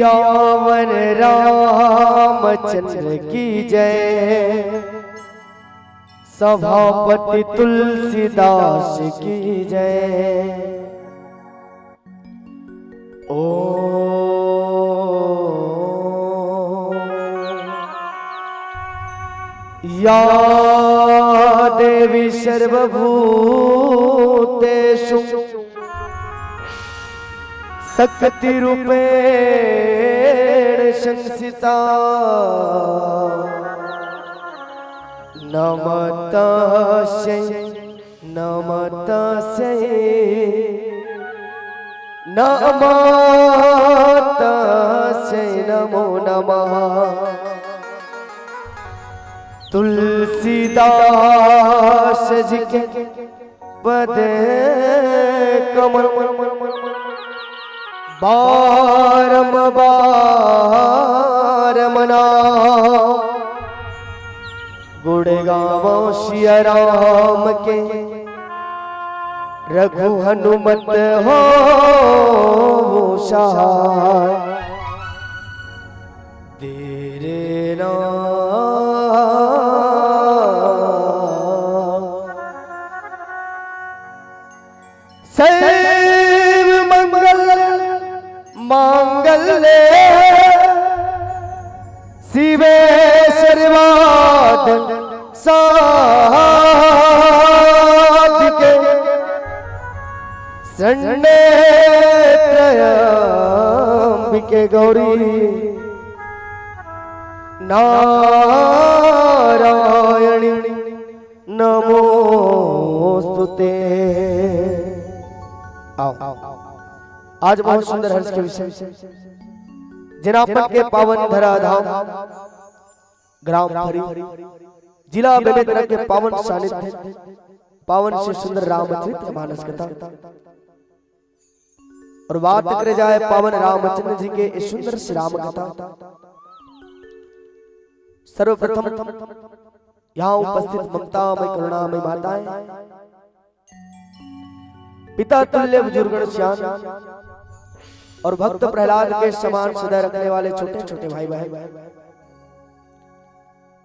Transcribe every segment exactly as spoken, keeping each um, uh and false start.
सियावर रामचंद्र की जय, सभापति तुलसीदास की जय। ओ या देवी सर्वभूतेषु शक्ति रूपेण संस्थिता, नमः तस्यै, नमः तस्यै, नमः तस्यै, नमो नमः। तुलसीदास जी के पद कमल बारंबार मनाओ। गुण गावो सिया राम के, रघु हनुमत होवो सहाय। तेरे नाम सर्व मंगल मांगल्ये शिवे सर्वार्थ साधिके, शरण्ये त्र्यंबिके गौरी नारायणी नमोस्तुते। आओ, आज बहुत सुंदर हर्ष के विषय, जेन आपन के पावन धरा धाम ग्राम फरी, जिला बेमेतरा के पावन सानिध्य, पावन से सुंदर रामचरित मानस कथा। और बात करे जाए पावन रामचंद्र जी के इस सुंदर श्री राम कथा, सर्वप्रथम यहाँ उपस्थित ममता में करुणा में माताएं, पिता तुल्य बुजुर्गण सियान और भक्त प्रहलाद के समान सदा रखने वाले छोटे छोटे भाई बहन,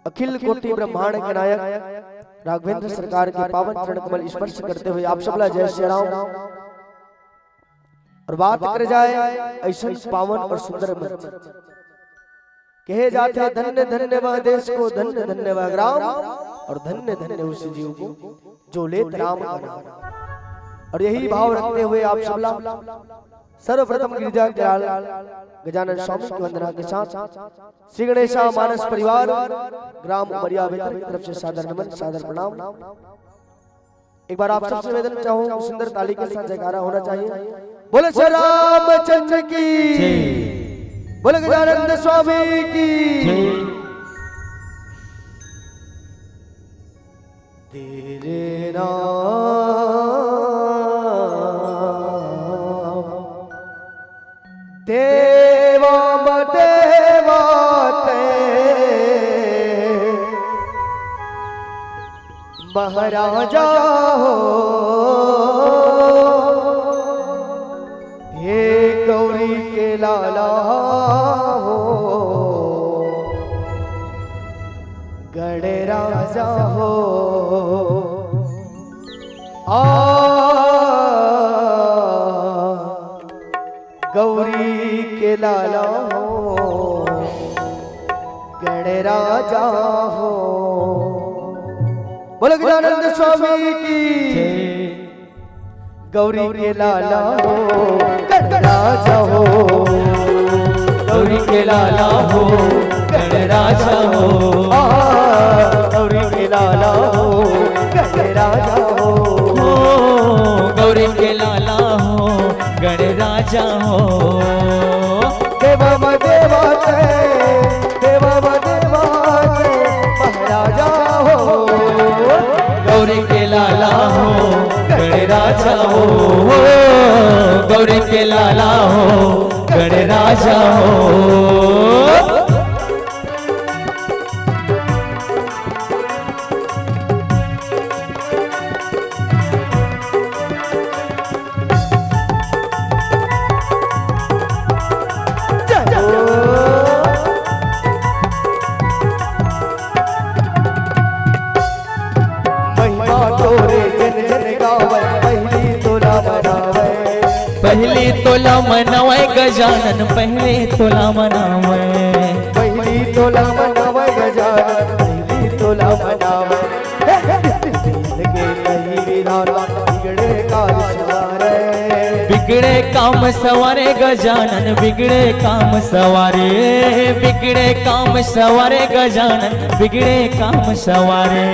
अखिल कोटि ब्रह्मांड के नायक राघवेंद्र सरकार के पावन चरण कमल स्पर्श करते हुए आप सबला जय श्री राम। और बात करे जाए ऐसन पावन और सुंदर मंच, कहे जाथे धन्य धन्य वह देश को, धन्य धन्य वह ग्राम, और धन्य धन्य उस जीव को जो लेत राम का नाम। और यही भाव रखते हुए आप सबला सर्वप्रथम गिरजा के लाल गजानन स्वामी की वंदना के साथ श्री गणेशा मानस परिवार ग्राम उमरिया बेहतर की तरफ से सादर नमन, सादर प्रणाम। एक बार आप सबसे निवेदन चाहूँ, सुंदर ताली के साथ जयकारा होना चाहिए। बोले श्री रामचंद्र की, बोले गजानंद स्वामी की। तेरे नाम देवा म देवा ते महाराजा हो, हे गौरी के लाला हो, गणराजा हो। आ गौरी के लाला हो, गणराजा हो। बोलो गजानंद स्वामी की। गौरी के लाला हो, गणराजा हो। गौरी के लाला हो, गणराजा हो। आ, गौरी के लाला हो, गणराजा हो। हो, गौरी के लाला हो, गणराजा हो। देवा म देवा ते, देवा म देवा ते, महाराजा हो। गौरी के लाला हो, गणराजा हो। गौरी के लाला हो, गणराजा हो। ला मनावय गजानन, पहले तोला मनावय। पहली तोला मनावय गजानन, पहली तोला मनावय। हे, हे, हे, हे, हे, हे, बिगड़े काम सवारे। बिगड़े काम सवारे गजानन, बिगड़े काम सवारे, बिगड़े काम सवारे गजानन, बिगड़े काम सवारे।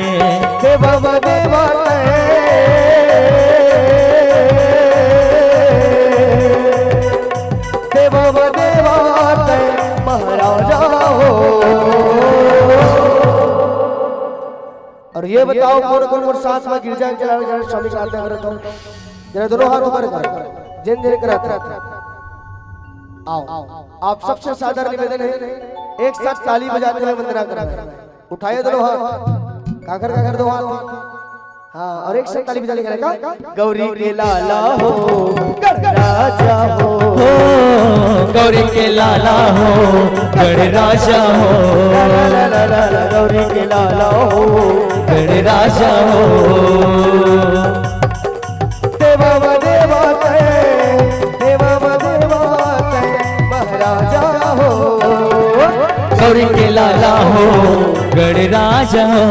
देवा व देवा तैं, देवा व देवा तैं महाराजा हो। अउ ये बताओ, कोन कोन मोर साथ में गिरजा के लाल गणेश स्वामी के आराधना करत हो? जरा दोनों हाथ ऊपर कर, जेन जेन करत। आओ, आप सबसे सादर निवेदन हे, एक साथ ताली बजाते हुए वंदना करना हे। उठाइए दोनों हाथ, काकर काकर दो हाथ। हाँ, अउ एक साथ ताली बजा के गाना। गौरी के लाला हो, गणराजा हो। हो, गौरी के लाला हो, गणराजा हो। ला, ला, ला, ला, ला, ला, गौरी के लाला हो, गणराजा हो। देवा व देवा तैं, देवा व देवा तैं महाराजा हो। गौरी के लाला हो, गणराजा हो।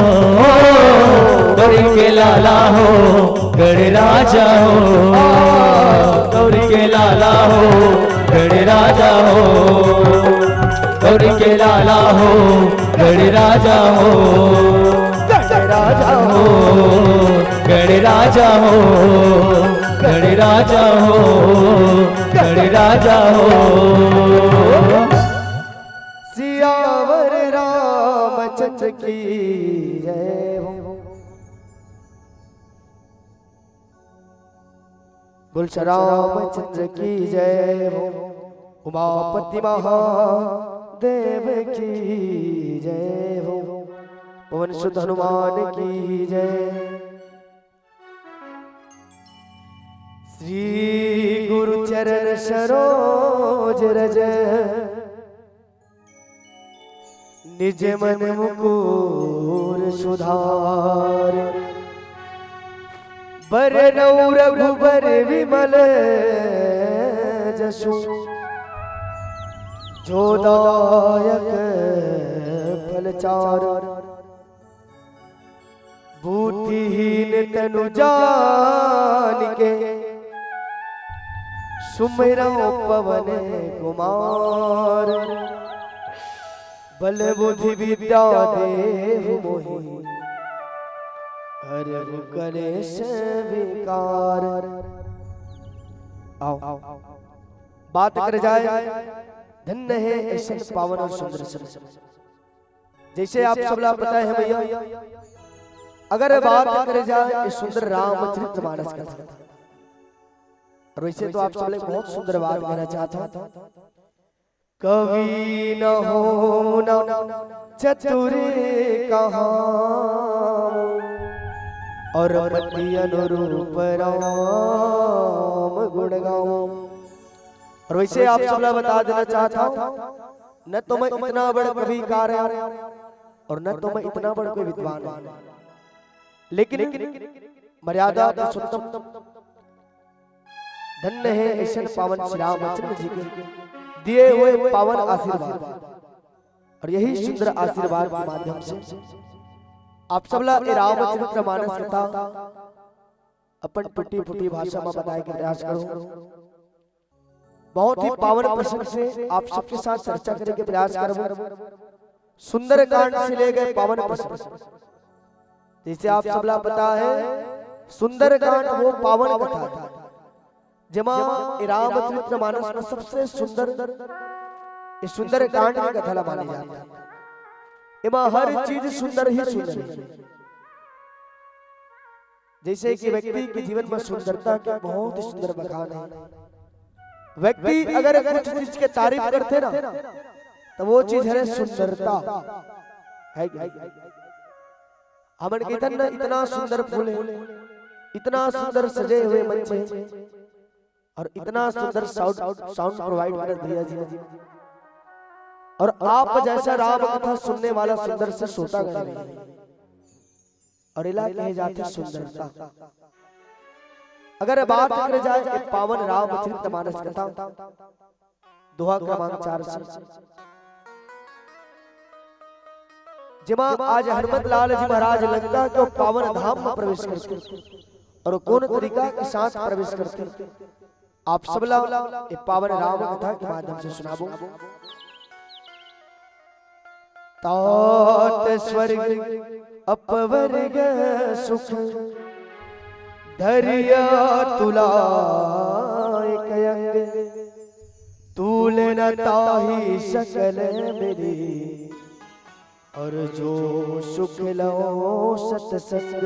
गौरी के लाला हो, गणराजा हो। गौरी के लाला हो, गणराजा हो। गौरी के लाला हो, गणराजा हो। गणराजा हो, गणराजा हो, गणराजा हो, गणराजा हो। सियावर रामचंद्र की जय हो। बोल श्री रामचंद्र की जय हो, उमापति महादेव की जय हो, पवन सुत हनुमान की जय। श्री गुरु चरण सरोज रज निज मन मुकुर सुधार। बरनउँ रघुबर विमल जसु, जो दायक फल चार। बूद्धिहीन तनु जानिके, सुमिरउँ पवन कुमार। बल बुद्धि विद्या देहु मोहि, हरहु कलेश विकार। आओ, बात करे जाय, धन्य हे अइसन पावन अउ सुंदर समय। जइसे आप सबला पता हे भइया, अगर बात करे जाय ए सुंदर रामचरित मानस कथा, अउ वइसे तो आप सबले बहुत सुंदर बात कहना चाहत हँव। कवि न होना चतुर कहावँ, अउ मति अनुरूप राम गुण गावँ। अउ वइसे आप सबला बता देना चाहत हँव, न तो मैं इतना बड़ कविकार हँव अउ न तो मैं इतना बड़ कोई विद्वान हँव, लेकिन मर्यादा पुरुषोत्तम धन्य हे अइसन पावन श्री रामचंद्र जी के दिए हुए पावन आशीर्वाद। अउ यही सुंदर आशीर्वाद के माध्यम से आप सबला ए रामचरित मानस कथा अपन टूटी फूटी भाषा म बताय के प्रयास करहूँ। बहुत ही पावन प्रसंग से आप सबके साथ चर्चा करे के प्रयास करबो। सुंदरकांड से ले गए पावन प्रसंग, जइसे आप सबला पता हे, सुंदरकांड वो पावन कथा हे, जेमा ए रामचरित मानस म सबसे सुंदर, ए सुंदरकांड के कथा ला माने जाथे। एमा हर चीज सुंदर ही सुंदर हे। जइसे कि व्यक्ति के जीवन म सुंदरता के बहुत ही सुंदर बखान हे। व्यक्ति अगर कुछ चीज के तारीफ करथे ना, त वो चीज हरे सुंदरता, हे कि नहीं? हमन कहिथन ना, इतना सुंदर फूल हे, इतना सुंदर सजे हुए मंच हे, अउ इतना सुंदर sound, sound provide करत भइया जी। अउ आप जइसा राम कथा सुनने वाला सुंदर से श्रोतागण नहीं हे। अउ एला कहे जाथे सुंदरता। अगर बात करे जाए ए पावन रामचरित मानस कथा, दोहा क्रमांक चार सौ, जेमा आज हनुमत लाल जी महाराज लंका के पावन धाम में प्रवेश करथे अउ कोन तरीका के साथ प्रवेश करथे, आप सबला ए पावन राम कथा के माध्यम से सुनाबो। तात स्वर्ग अपवर्ग सुख धरिया तुला एक अंग, तूल न ताहि सकल मिले, अउ जो सुख लहो सतसंग।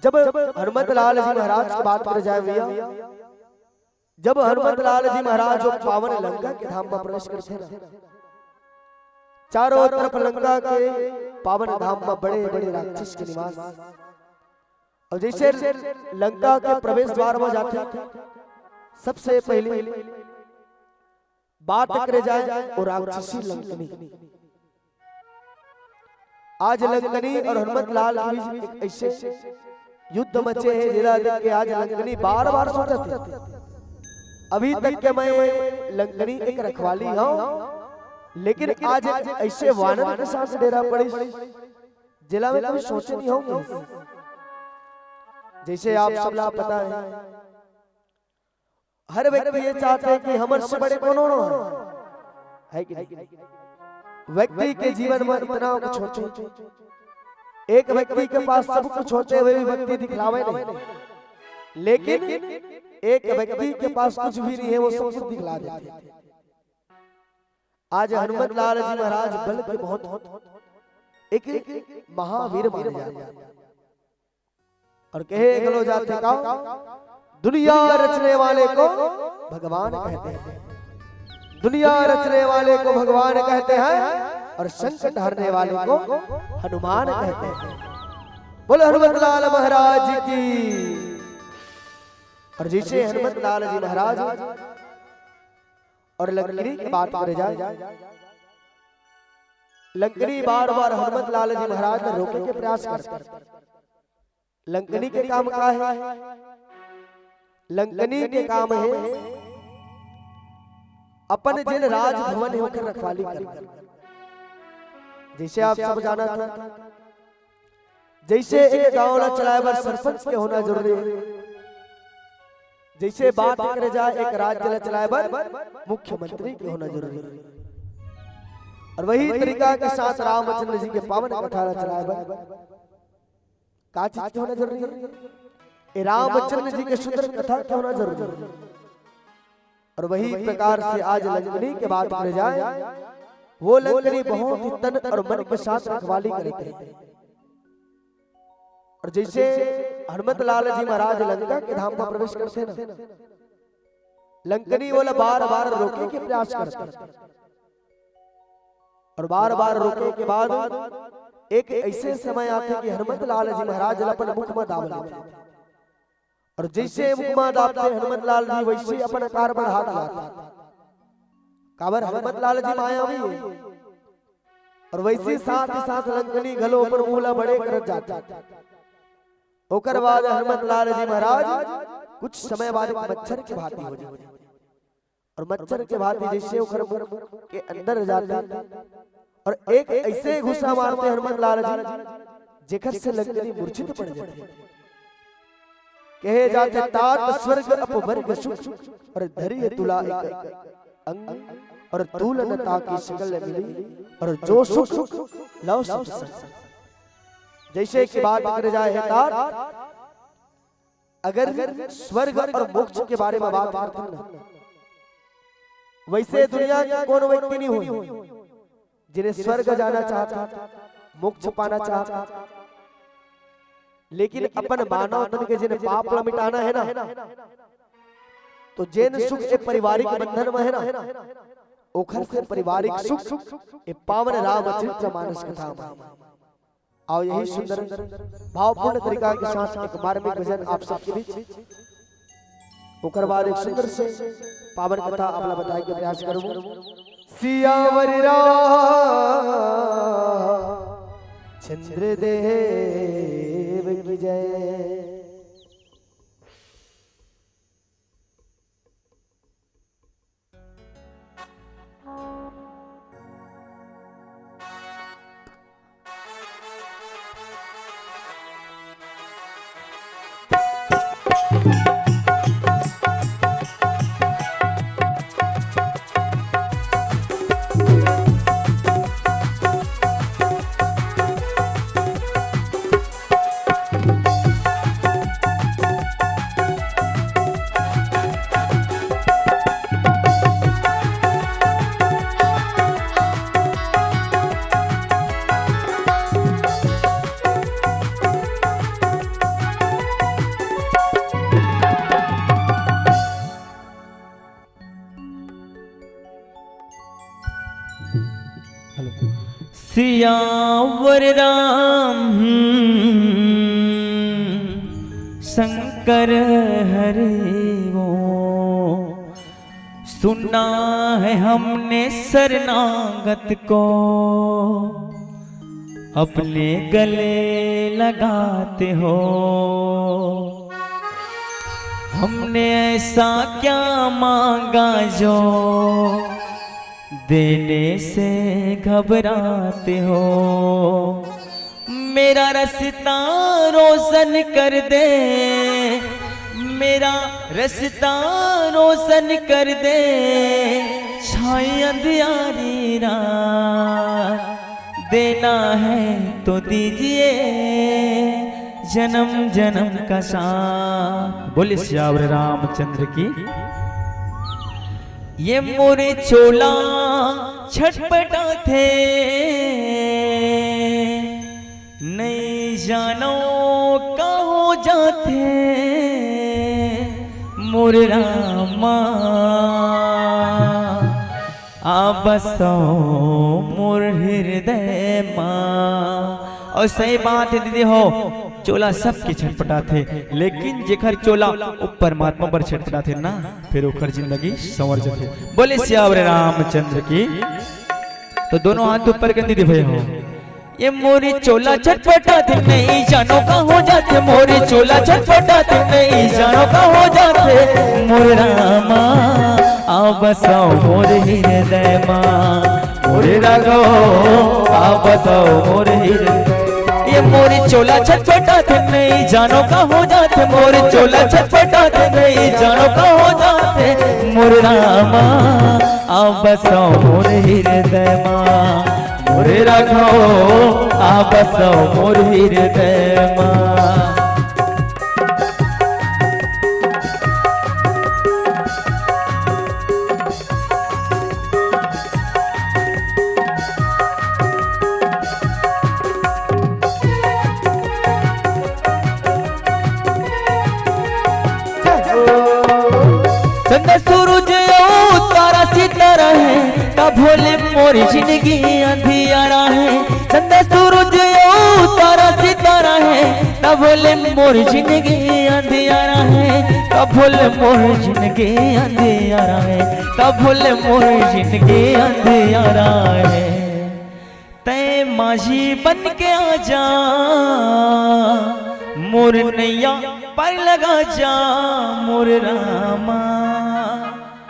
जब हनुमत लाल जी महाराज के बात करे जाए भैया, जब हनुमत लाल जी महाराज वो पावन लंका के धाम में प्रवेश करथे ना, चारों तरफ लंका के पावन धाम में बड़े-बड़े राक्षस के निवास। अउ जइसे लंका के प्रवेश द्वार में जाथे, सबसे पहिली बात करे जाए वो राक्षसी लंकनी। आज लंकनी अउ हनुमत लाल के बीच एक अइसे युद्ध मचे हे, जेला देख के आज लंकनी बार-बार सोचत हे, अभी तक के मैं लंकनी एक रखवाली हंव, लेकिन आज एक अइसे वानर के साथ डेरा पड़िस, जेला मैं कभी सोचे नइ हंव। जइसे आप सबला पता हे, हर व्यक्ति ये चाहथे कि हमर से बड़े कोनो न हो, हे कि नहीं? व्यक्ति के जीवन में इतना कुछ होथे, एक व्यक्ति के पास सब कुछ होते हुए भी व्यक्ति दिखलावे नहीं, लेकिन एक व्यक्ति के पास कुछ भी नहीं हे, वो सब कुछ दिखला देथे। आज हनुमत लाल जी महाराज बल के बहुत एक महावीर माने जाथे। अउ कहे घलो जाथे का, दुनिया रचने वाले को भगवान कहते हैं, दुनिया रचने वाले को भगवान कहते हैं, अउ संकट हरने वाले को हनुमान कहते हैं। बोलो हनुमत लाल महाराज की। अउ जइसे हनुमत लाल जी महाराज अउ लंकनी के बात करे जाए, लंकनी बार-बार हनुमत लाल जी महाराज ला रोके के प्रयास करथे। लंकनी के काम का हे? लंकनी के काम हे अपन जेन राजभवन हे ओकर रखवाली करना। जइसे आप सब जानत हो, जइसे एक गांव ला चलाए बर सरपंच के होना जरूरी हे, जइसे बात करे जाए एक राज्य ला चलाए बर मुख्यमंत्री के होना जरूरी हे। अउ वही तरीका के साथ रामचंद्र जी के पावन कथा ला चलाए बर का चीज के होना जरूरी हे? ए रामचंद्र जी के सुंदर कथा के होना जरूरी हे। अउ वही प्रकार से आज लंकनी के बात करे जाए, वो लंकनी बहुत ही तन अउ मन के साथ रखवाली करथे। अउ जइसे हनुमत लाल जी महाराज लंका के धाम में प्रवेश करथे ना, लंकनी ओला बार-बार रोके के प्रयास करथे। अउ बार-बार रोके के बाद एक अइसे समय आथे कि हनुमत लाल जी महाराज ला अपन मुख में दाब लेथे। अउ जइसे मुख में दाबथे हनुमत लाल जी, वइसे अपन आकार बढ़ात जाथे। काबर हनुमत लाल जी मायावी हे। अउ वइसे साथ ही साथ लंकनी घलो अपन मुंह ला बड़े करत जाथे। ओकर बाद हनुमत लाल जी महाराज कुछ समय बाद एक मच्छर के भांति हो जाथे। अउ मच्छर के भांति जइसे ओकर मुंह के अंदर जाथे अउ एक अइसे घुसा मारथे हनुमत लाल जी, जेकर से लंकनी मूर्छित पड़ जाथे। कहे जाथे, तात स्वर्ग अपवर्ग सुख, अउ धरिय तुला एक अंग, अउ तूल न ताहि सकल मिले, अउ जो सुख लहो सतसंग। जइसे कि बात करे जाए हे तात, अगर स्वर्ग अउ मोक्ष के बारे में बात करथन ना, वइसे दुनिया के कोनो व्यक्ति नइ होही, जेन स्वर्ग जाना चाहत हे, मोक्ष पाना चाहत हे, लेकिन अपन मानव तन के जेन पाप ला मिटाना हे ना, तो जेन सुख ए पारिवारिक बंधन में हे ना, ओखर से पारिवारिक सुख ए पावन रामचरित मानस कथा में। अउ यही सुंदर भावपूर्ण तरीका के साथ एक मार्मिक भजन आप सबके बीच, ओकर बाद एक सुंदर से पावन कथा आप ला बताए के प्रयास करबो। सियावर रामचंद्र देव की जय। सियावर राम शंकर हरि वो, सुना है हमने शरणागत को अपने गले लगाते हो। हमने ऐसा क्या मांगा जो देने से घबराते हो। मेरा रास्ता रोशन कर दे, मेरा रास्ता रोशन कर दे, छाई अंधियारी रात, देना है तो दीजिए जन्म जन्म का साथ। बोले सियावर रामचंद्र की। ये मोरे चोला छटपटाथे, नहीं जानो का हो जाथे मोर रामा, आ बसो मोर हृदय मा। अउ सही बात हे दीदी हो, चोला सबके छटपटाथे, लेकिन जेकर चोला ओ परमात्मा बर छटपटाथे ना, फेर ओकर जिंदगी संवर जाथे। बोले सियावर रामचंद्र की। तो दोनों हाथ ऊपर कर दीदी भैया हो। ये मोरे चोला छटपटाथे, नहीं जानो का हो जाथे, मोरे चोला छटपटाथे, नहीं जानो का हो जाथे मोर रामा, आ बसो मोर हृदय मा, मोरे राघव, आ बसो मोर हृदय। ये मोरे चोला छटपटाथे, नहीं जानो का हो जाथे, मोरे चोला छटपटाथे, नहीं जानो का हो जाथे मोर रामा, आ बसो मोर हृदय मा, मोरे राघव, आ बसो मोर हृदय मा। चंदा सूरज अउ तारा सितारा हे, तभो ले मोर जिंदगी अंधियारा हे। चंदा सूरज अउ तारा सितारा हे, तभो ले मोर जिंदगी अंधियारा हे, तभो ले मोर जिंदगी अंधियारा हे, तभो ले मोर जिंदगी अंधियारा हे। तैं माझी बन के आजा, मोर नैया पार लगा जा, मोर रामा,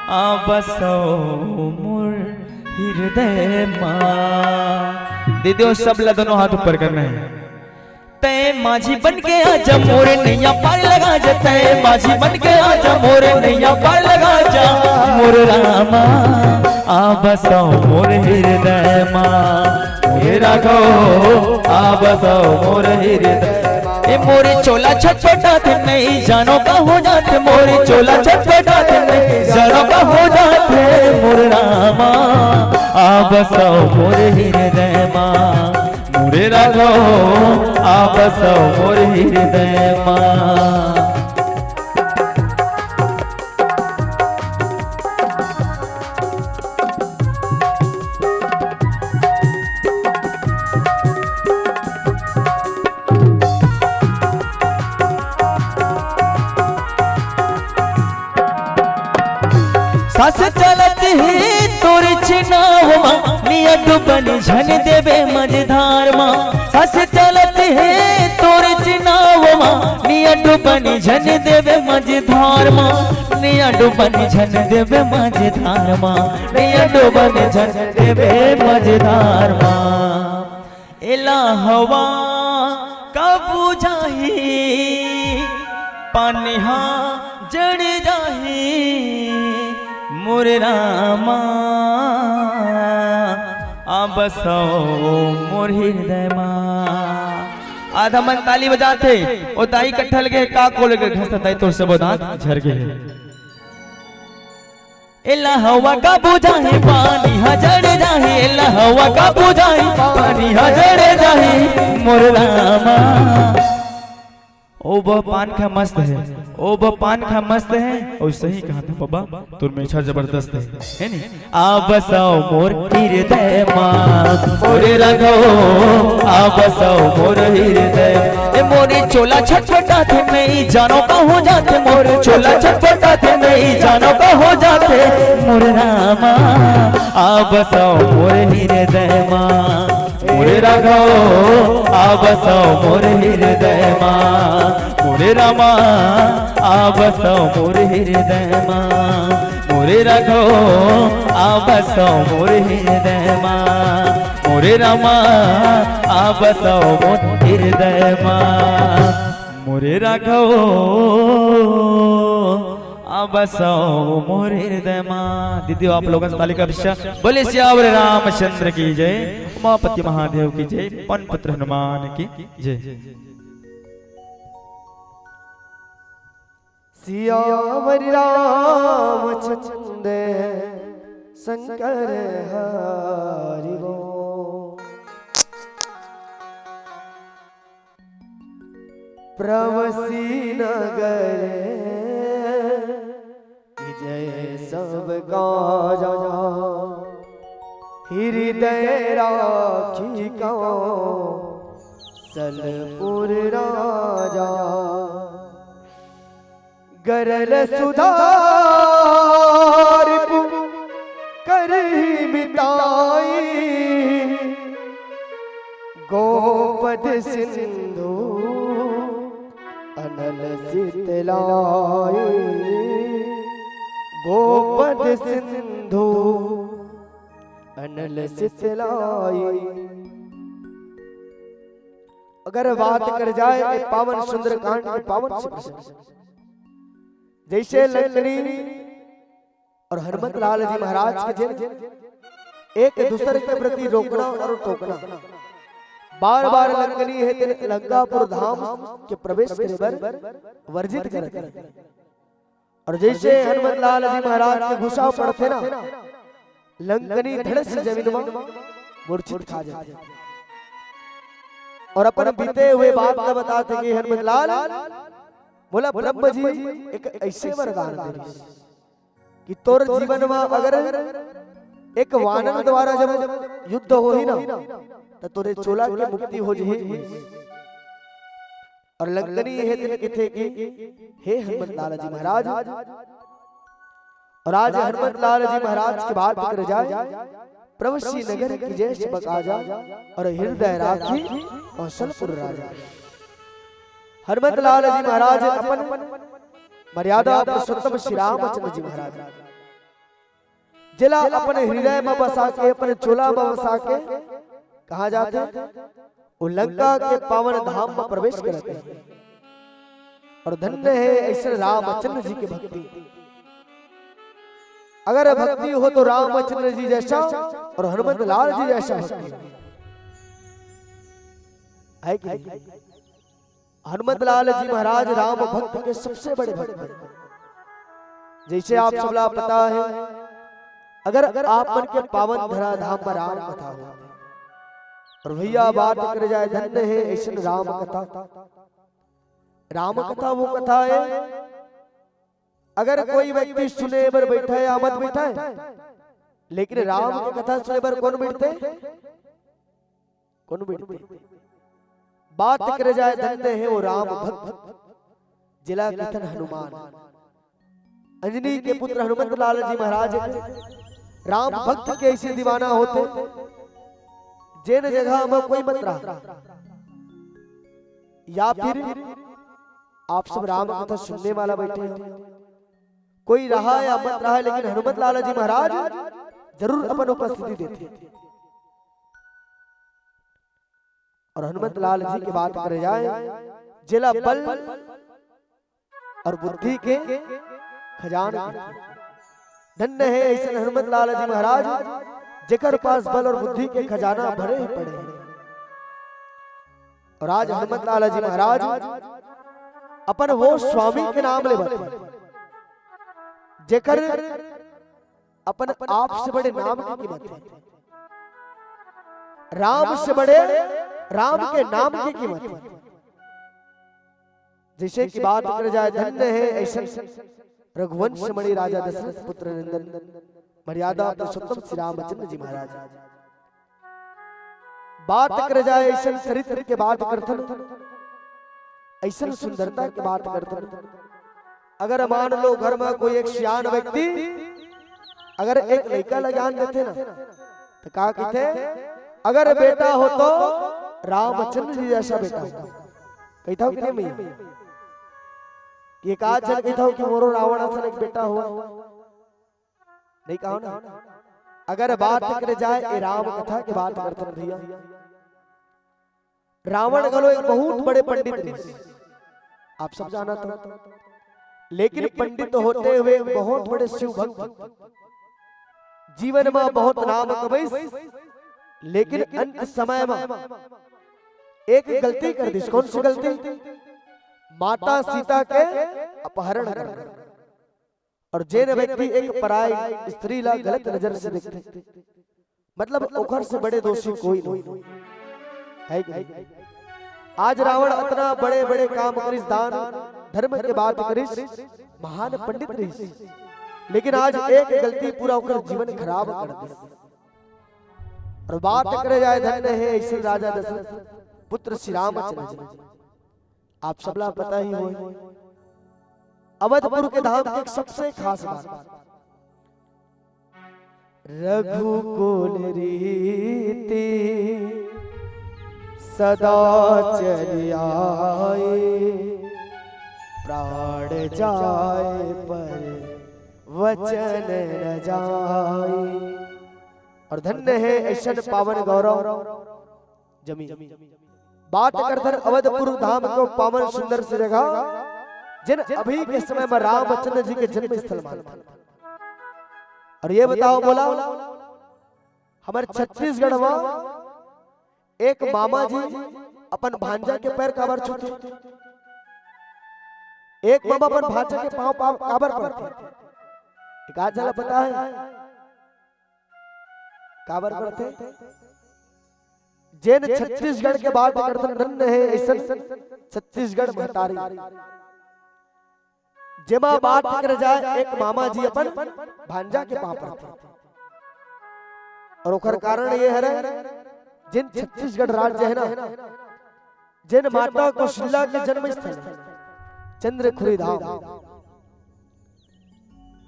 आ बसो मोर हृदय मा। दीदी हो, सब ला दोनों हाथ ऊपर करना हे। तैं माझी बन के आजा, मोर नैया पार लगा जा, तैं माझी बन के आजा, मोर नैया पार लगा जा, मोर रामा, आ बसो मोर हृदय मा, मोरे राघव, आ बसो मोर हृदय। ए मोरे चोला छटपटाथे, नहीं जानो का हो जाथे, मोरे चोला छटपटाथे, नहीं जानो का हो जाथे मोर रामा, आ बसो मोर हृदय मा, मोरे राघव, आ बसो मोर हृदय मा। सास चलत हे तोर छिनाव मा, निया डुबन झन देबे मझधार मा। सास चलत हे तोर छिनाव मा, निया डुबन झन देबे मझधार मा, निया डुबन झन देबे मझधार मा, निया डुबन झन देबे मझधार मा। एला हवा का बुझाही, पानी हा जड़ जाही, मोर रामा, आ बसो मोर हृदय मा। आधा मन ताली बजाथे, ओ दाई कट्ठा लगे हे, का को लगे घसत दाई तोर सबो दांत झर गे हे। एला हवा का बुझाही, पानी हा जड़ जाही, एला हवा का बुझाही, पानी हा जड़ जाही, मोर रामा। ओ ब पान खा मस्त हे, ओ ब पान खा मस्त हे, ओ सही कहा था बाबा, तोर मेछा जबरदस्त हे, हे नी? आ बसो मोर हृदय मा, रे राघव, आ बसव मोर हृदय। ए मोरे चोला छटपटाथे, नइ जानो का हो जाथे, मोर चोला छटपटाथे, नइ जानो का हो जाथे। मोर रामा, आ बसव मोर हृदय मा। मोरे राघव, आ बसव मोर हृदय मा। मोरे रामा, आ बसव मोर हृदय मा। मोरे राघव, आ बसव मोर हृदय मा। मोरे रामा, आ बसव मोर हृदय मा। मोरे राघव, आ बसव मोर हृदय मा। दीदी, आप लोगन से ताली का अभिषेक। बोले सियावर रामचंद्र की जय, उमापति महादेव की जय, पवन पुत्र हनुमान की जय। सियावर रामचंद्र शंकर हरि बोल। प्रवसी नगर विजय सब काजा, हृदय राखी कौशलपुर राजा। गरल सुधारिपु करहि मिताई, गोपद सिंधु अनल सितलाई। गोपद सिंधु अनल सितलाई। अगर बात कर जाए ए पावन सुंदरकांड के पावन से प्रसंग, जैसे लंकनी और हनुमत लाल जी महाराज के जेन एक दूसरे के प्रति रोकना और टोकना, बार बार लंकनी हे तेन लंकापुर धाम के प्रवेश करे बर वर्जित करत हे। और जैसे हनुमत लाल जी महाराज के गुस्सा पड़थे ना, लंकनी धड़ से जमीन में मूर्छित खा जाथे। और अपन बीते हुए बात ला बताथे कि हनुमत लाल, मोला ब्रह्म जी एक ऐसे वरदान दे रिहिस कि तोर जीवन में अगर एक वानर द्वारा जब युद्ध होही ना, त तोरे चोला के मुक्ति हो जही। और लंकनी हे तेन कथे कि हे हनुमत लाल जी महाराज, और आज हनुमत लाल जी महाराज की बात कर जाए, प्रवसी नगर की जय बका जा, और हृदय राखी कौशलपुर राजा। हनुमत लाल जी महाराज अपन मर्यादा पुरुषोत्तम श्री रामचंद्र जी महाराज, जेला अपन हृदय में बसा के, अपन चोला में बसा के, कहा जाथे, वो लंका के पावन धाम में प्रवेश करत हे। और धन्य हे ऐसे रामचंद्र जी के भक्ति। अगर भक्ति हो तो रामचंद्र जी जैसा और हनुमत लाल जी जैसा भक्ति हो। है कि नहीं? हनुमत लाल जी महाराज राम भक्त के सबसे बड़े भक्त हैं। जैसे आप सबला पता है, अगर आप मन के पावन धरा धाम पर राम कथा हो, और भैया बात कर जाए, धन्य हे ऐसन राम कथा। राम कथा वो कथा है, अगर कोई व्यक्ति सुने बर बैठा है या मत बैठा है, लेकिन राम की कथा सुने बर कौन बैठते? कौन बैठते? बात करे जाए, धन्य हे वो राम भक्त, जेला कथन हनुमान। अंजनी के पुत्र हनुमत लाल जी महाराज राम भक्त के ऐसे दीवाना होते, जेन जगह में कोई मत रहा, या फिर आप सब राम कथा सुनने वाला बैठे हो, कोई रहा या मत रहा, लेकिन हनुमत लाल जी महाराज जरूर अपन उपस्थिति देते। और हनुमत लाल जी की बात करे जाए, जेला बल और बुद्धि के खजान कथे। धन्य हे ऐसे हनुमत लाल जी महाराज, जेकर पास बल और बुद्धि के खजाना भरे ही पड़े हैं। और आज हनुमत लाल जी महाराज अपन वो स्वामी के नाम ले बते, जेकर अपन आप से बड़े नाम की कीमत है, राम से बड़े राम के नाम की कीमत है। जैसे कि बात कर जाए, धन्य हे ऐसे रघुवंश मणि राजा दशरथ पुत्र नंदन, मर्यादा पुरुषोत्तम श्री रामचंद्र जी महाराज। बात करे जाए अइसन चरित्र के बात करथन, अइसन सुंदरता के बात करथन। अगर मान लो घर में कोई एक सियान व्यक्ति अगर एक लइका ल ज्ञान देथे ना, त का कहिथे? अगर बेटा हो तो रामचंद्र जी जैसा बेटा हो। कहिथव कि नहीं भैया? ये का झन कहिथव कि मोरो रावण असन एक बेटा हो? नहीं कहो ना। अगर बात करे जाए ए राम कथा के बात करथन भैया, रावण घलो एक बहुत बड़े पंडित रहिस, आप सब जानत हो। लेकिन पंडित होते हुए एक बहुत बड़े शिव भक्त, जीवन में बहुत नाम कमाइस, लेकिन अंत समय में एक गलती कर दिस। कौन सी गलती? माता सीता के अपहरण करना। और जेन व्यक्ति एक पराई स्त्री ला गलत नजर से देखथे, मतलब ओकर से बड़े दोषी कोई नहीं है कि नहीं? आज रावण अतना बड़े बड़े काम करिस, दान धर्म के बात करिस, महान पंडित रहिस, लेकिन आज एक गलती पूरा ओकर जीवन खराब कर दिस। और बात करे जाए, धन्य है अइसन राजा दशरथ पुत्र श्री रामचंद्र जी। आप सबला पता ही होय, अवधपुर के धाम के एक सबसे खास बात, रघुकुल रीति सदा चलि आए, प्राण जाए पर वचन न जाए। और धन्य है अइसन पावन गौरव जमीन। बात करथन अवधपुर धाम के पावन सुंदर से जगह, जेन अभी के समय में रामचंद्र जी के जन्म स्थल मानथन। और ये बताओ मोला, हमर छत्तीसगढ़ में एक मामा जी अपन भांजा के पैर काबर छूथे? एक मामा अपन भांजा के पाँव, पाँव काबर पड़थे? एक आध झन ला पता है? काबर करथे? जेन छत्तीसगढ़ के बात करथन, धन्य है अइसन छत्तीसगढ़ महतारी, जेमा बात करे जाए, एक मामा जी अपन भांजा के पाँव पड़थे। और ओकर कारण ये हरे, जेन छत्तीसगढ़ राज्य है ना, जेन माता कौशल्या के जन्म स्थल है, चंद्रखुरी धाम।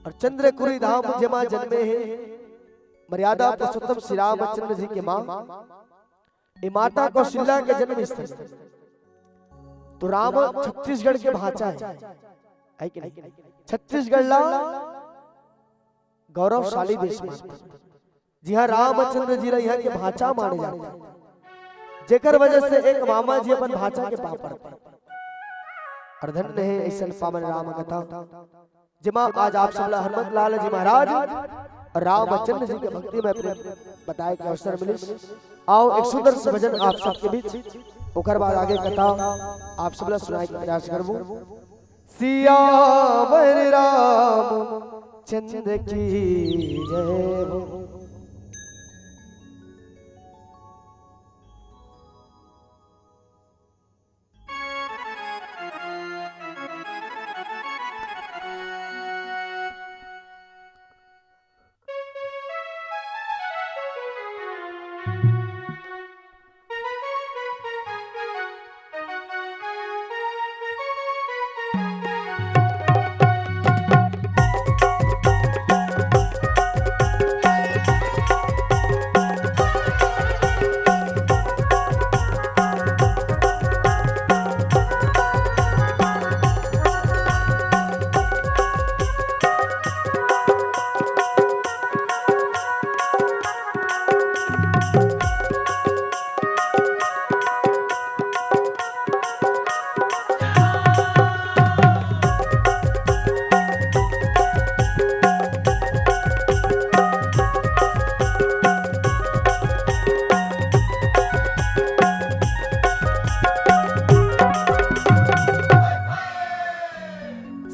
और चंद्रखुरी धाम जेमा जन्मे हे मर्यादा पुरुषोत्तम श्री रामचंद्र जी के माँ, ये माता कौशल्या के जन्म स्थल। तो राम छत्तीसगढ़ के भांचा है, है कि नहीं? छत्तीसगढ़ ला गौरवशाली देश मानथे, जिहाँ रामचंद्र जी ला यहाँ के भांचा माने जाथे, जेकर वजह से एक मामा जी अपन भांचा के पाँव पड़थे। और धन्य है अइसन पावन राम कथा, जेमा आज आप सब ला हनुमत लाल जी महाराज और रामचंद्र जी के भक्ति में प्रेम बताए के अवसर मिलिस। आओ एक सुंदर से भजन आप सबके बीच, ओकर बाद आगे कथा आप सब ला सुनाए के प्रयास करबो। सियावर रामचंद्र की जय हो।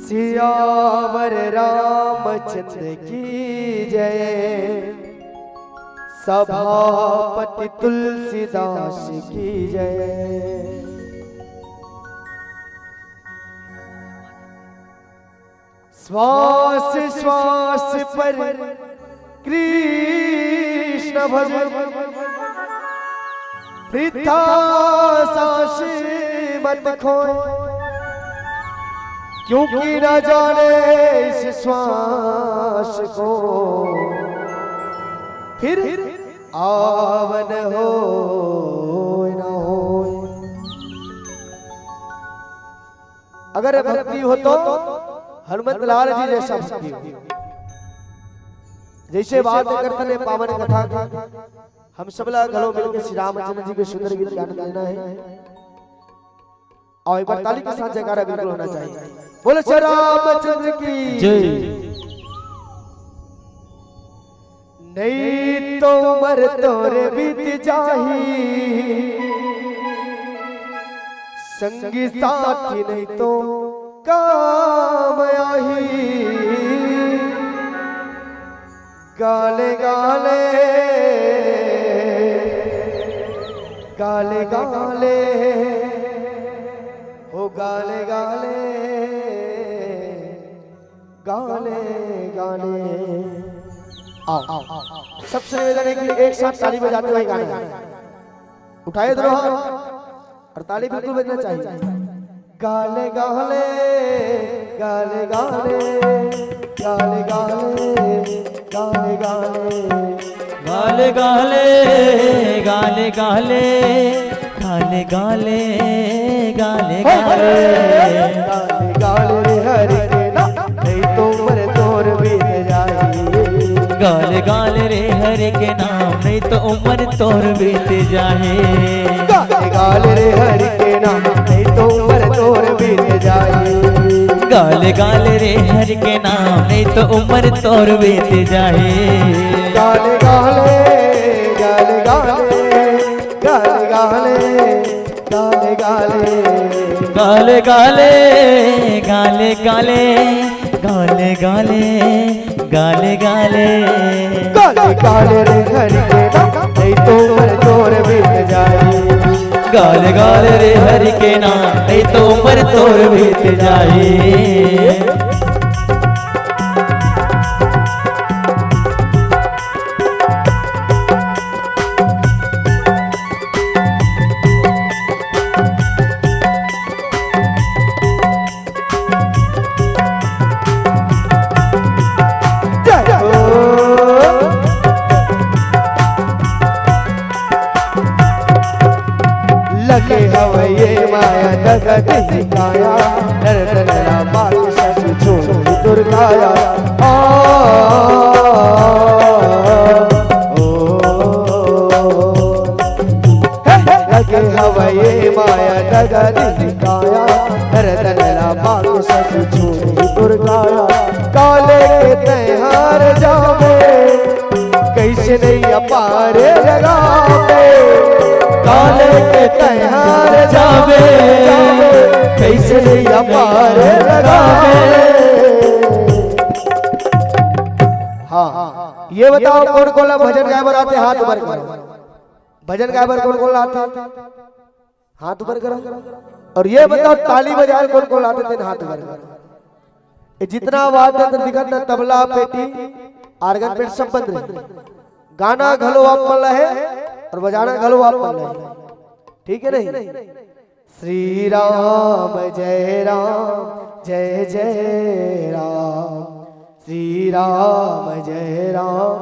सियावर रामचंद्र की जय, सभापति तुलसीदास की जय। श्वास श्वास पर कृष्ण भज, वृथा सांस मत खोए, क्योंकि न जाने इस श्वास को फिर आवन हो न हो। अगर भक्ति हो तो हनुमंत लाल जी जैसा भक्ति हो। जैसे बात करत हन पावन कथा की, हम सब ला घलो मिलके श्री रामचंद्र जी के सुंदर गीत के आनंद लेना है। और एक बार ताली के साथ जयकारा बिल्कुल होना चाहिए। बोलो श्री रामचंद्र की जय। नहीं तो उम्र तोर बीत जाही, संगी साथी नहीं तो काम आही। गाले गाले, गाले गाले, हो गाले गाले, गाले गाले। आओ, सबसे निवेदन है कि एक साथ ताली बजाते हुए गाना है। उठाइए दोनों हाथ और ताली बिल्कुल बजना चाहिए। गाले गाले, गाले गाले, गाले गाले, गाले गाले। गाले गाले, गाले गाले, गाले गाले, गाले गाले। गाले गाले रे हरि के नाम, नहीं तो उम्र तोर बीत जाही। गाले गाले रे हरि के नाम, नहीं तो उम्र तोर बीत जाही। गाले गाले रे हरि के नाम, नहीं तो उम्र तोर बीत जाही। गाले गाले रे हरि के नाम, नहीं तो उम्र तोर बीत जाही। गाले गाले, गाले गाले, गाले गाले, गाले गाले। गाले गाले, गाले गाले, गाले गाले, गाले गाले। गाले गाले रे हरि के नाम, नहीं तो उम्र तोर बीत जाही। गाले गाले रे हरि के नाम, नहीं तो उम्र तोर बीत जाही। जय हो। लगे हवय ये माया जगत ही काया, नर तन ला पाके सच छोड़ दुर्गाया। आ, ओ, हे, हे, लगे हवय ये माया जगत ही काया, नर तन ला पाके सच छोड़ दुर्गाया। काले के तैहार जावे, कैसे नैया पार लगावे। काले के तैहार जावे, कैसे नैया पार लगावे। हाँ, ये बताओ कौन कौन ला भजन गाए बर आथे, हाथ ऊपर करो। भजन गाए बर कौन कौन ला आथे? हाथ ऊपर करो। और ये बताओ, ताली बजाए कौन कौन आथे, तेन हाथ ऊपर करो। ये जितना आवाज देते दिखत ना, तबला, पेटी, आर्गन पेटी सब बंद रही। गाना घलो आप मन ला हे और बजाना घलो आप मन ला हे, ठीक है नहीं? श्री राम जय राम, जय जय राम। श्री राम जय राम,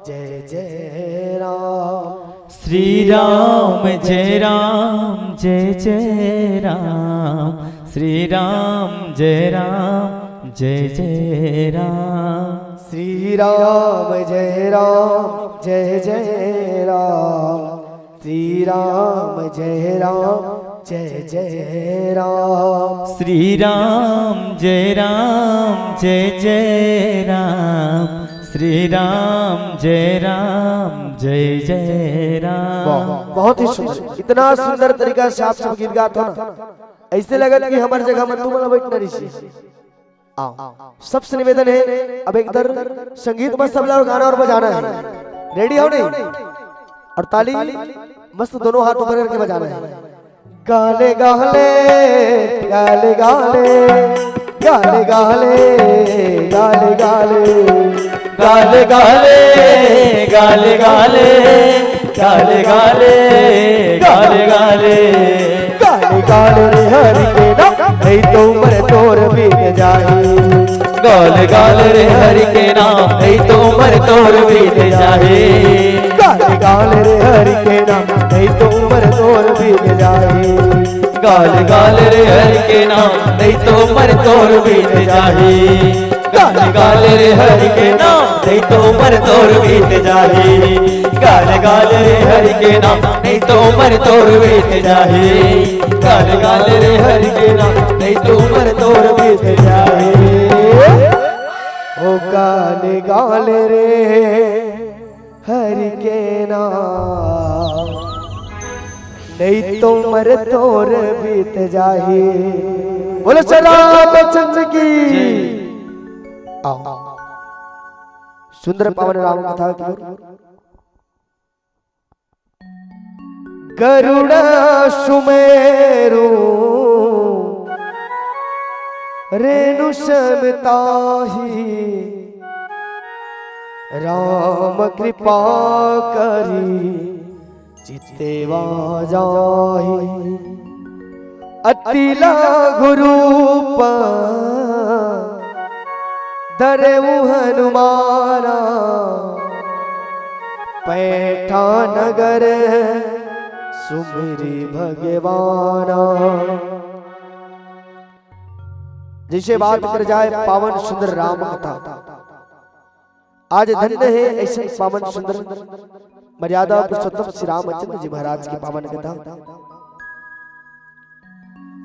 जय जय राम। श्री राम जय राम, जय जय राम। श्री राम जय राम, जय जय राम। श्री राम जय राम, जय जय राम। श्री राम जय राम, जय जय राम। श्री राम जय राम, जय जय राम। श्री राम जय राम, जय जय राम। वाह, बहुत ही सुंदर, इतना सुंदर तरीका से आप सब गीत गात हो ना, ऐसे लगत कि हमर जगह में तुम लोग बैठना रही। आओ, सबसे निवेदन है, अब एक दर संगीत में सब लोग गाना और बजाना है। रेडी हो नहीं? और ताली मस्त दोनों हाथ ऊपर करके बजाना है। गाले गाले, गाले गाले, गाले गाले, गाले गाले। गाले गाले, गाले गाले, गाले गाले, नहीं तो उम्र तोर बीत जाही। गाल गाल रे हरि के नाम, नहीं तो उम्र तोर बीत जाही। गाल गाल रे हरि के नाम, नहीं तो उम्र तोर बीत जाही। गाल गाल रे हरि के नाम, नहीं तो उम्र तोर बीत जाही। गाल गाल रे हरि के नाम, नहीं तो उम्र तोर बीत जाही। गाल गाल रे हरि के नाम, नहीं तो उम्र तोर बीत जाही। गाल गाल रे हरि के नाम, नहीं तो उम्र तोर बीत जाही। ओ गाल गाल रे हरि के नाम, नहीं तो उम्र तोर बीत जाही। बोलो श्री रामचंद्र की। आओ। सुंदर पावन राम कथा की ओर। गरुड़ सुमेरु रेणु सम ताहि, राम कृपा करी चित्ते वा जाहि। अति लघु रूप धरऊ हनुमाना, पैठा नगर सुमिरि भगवाना। जैसे बात कर जाए पावन सुंदर राम कथा, आज धन्य हे ऐसे पावन सुंदर मर्यादा पुरुषोत्तम श्री रामचंद्र जी महाराज के पावन कथा।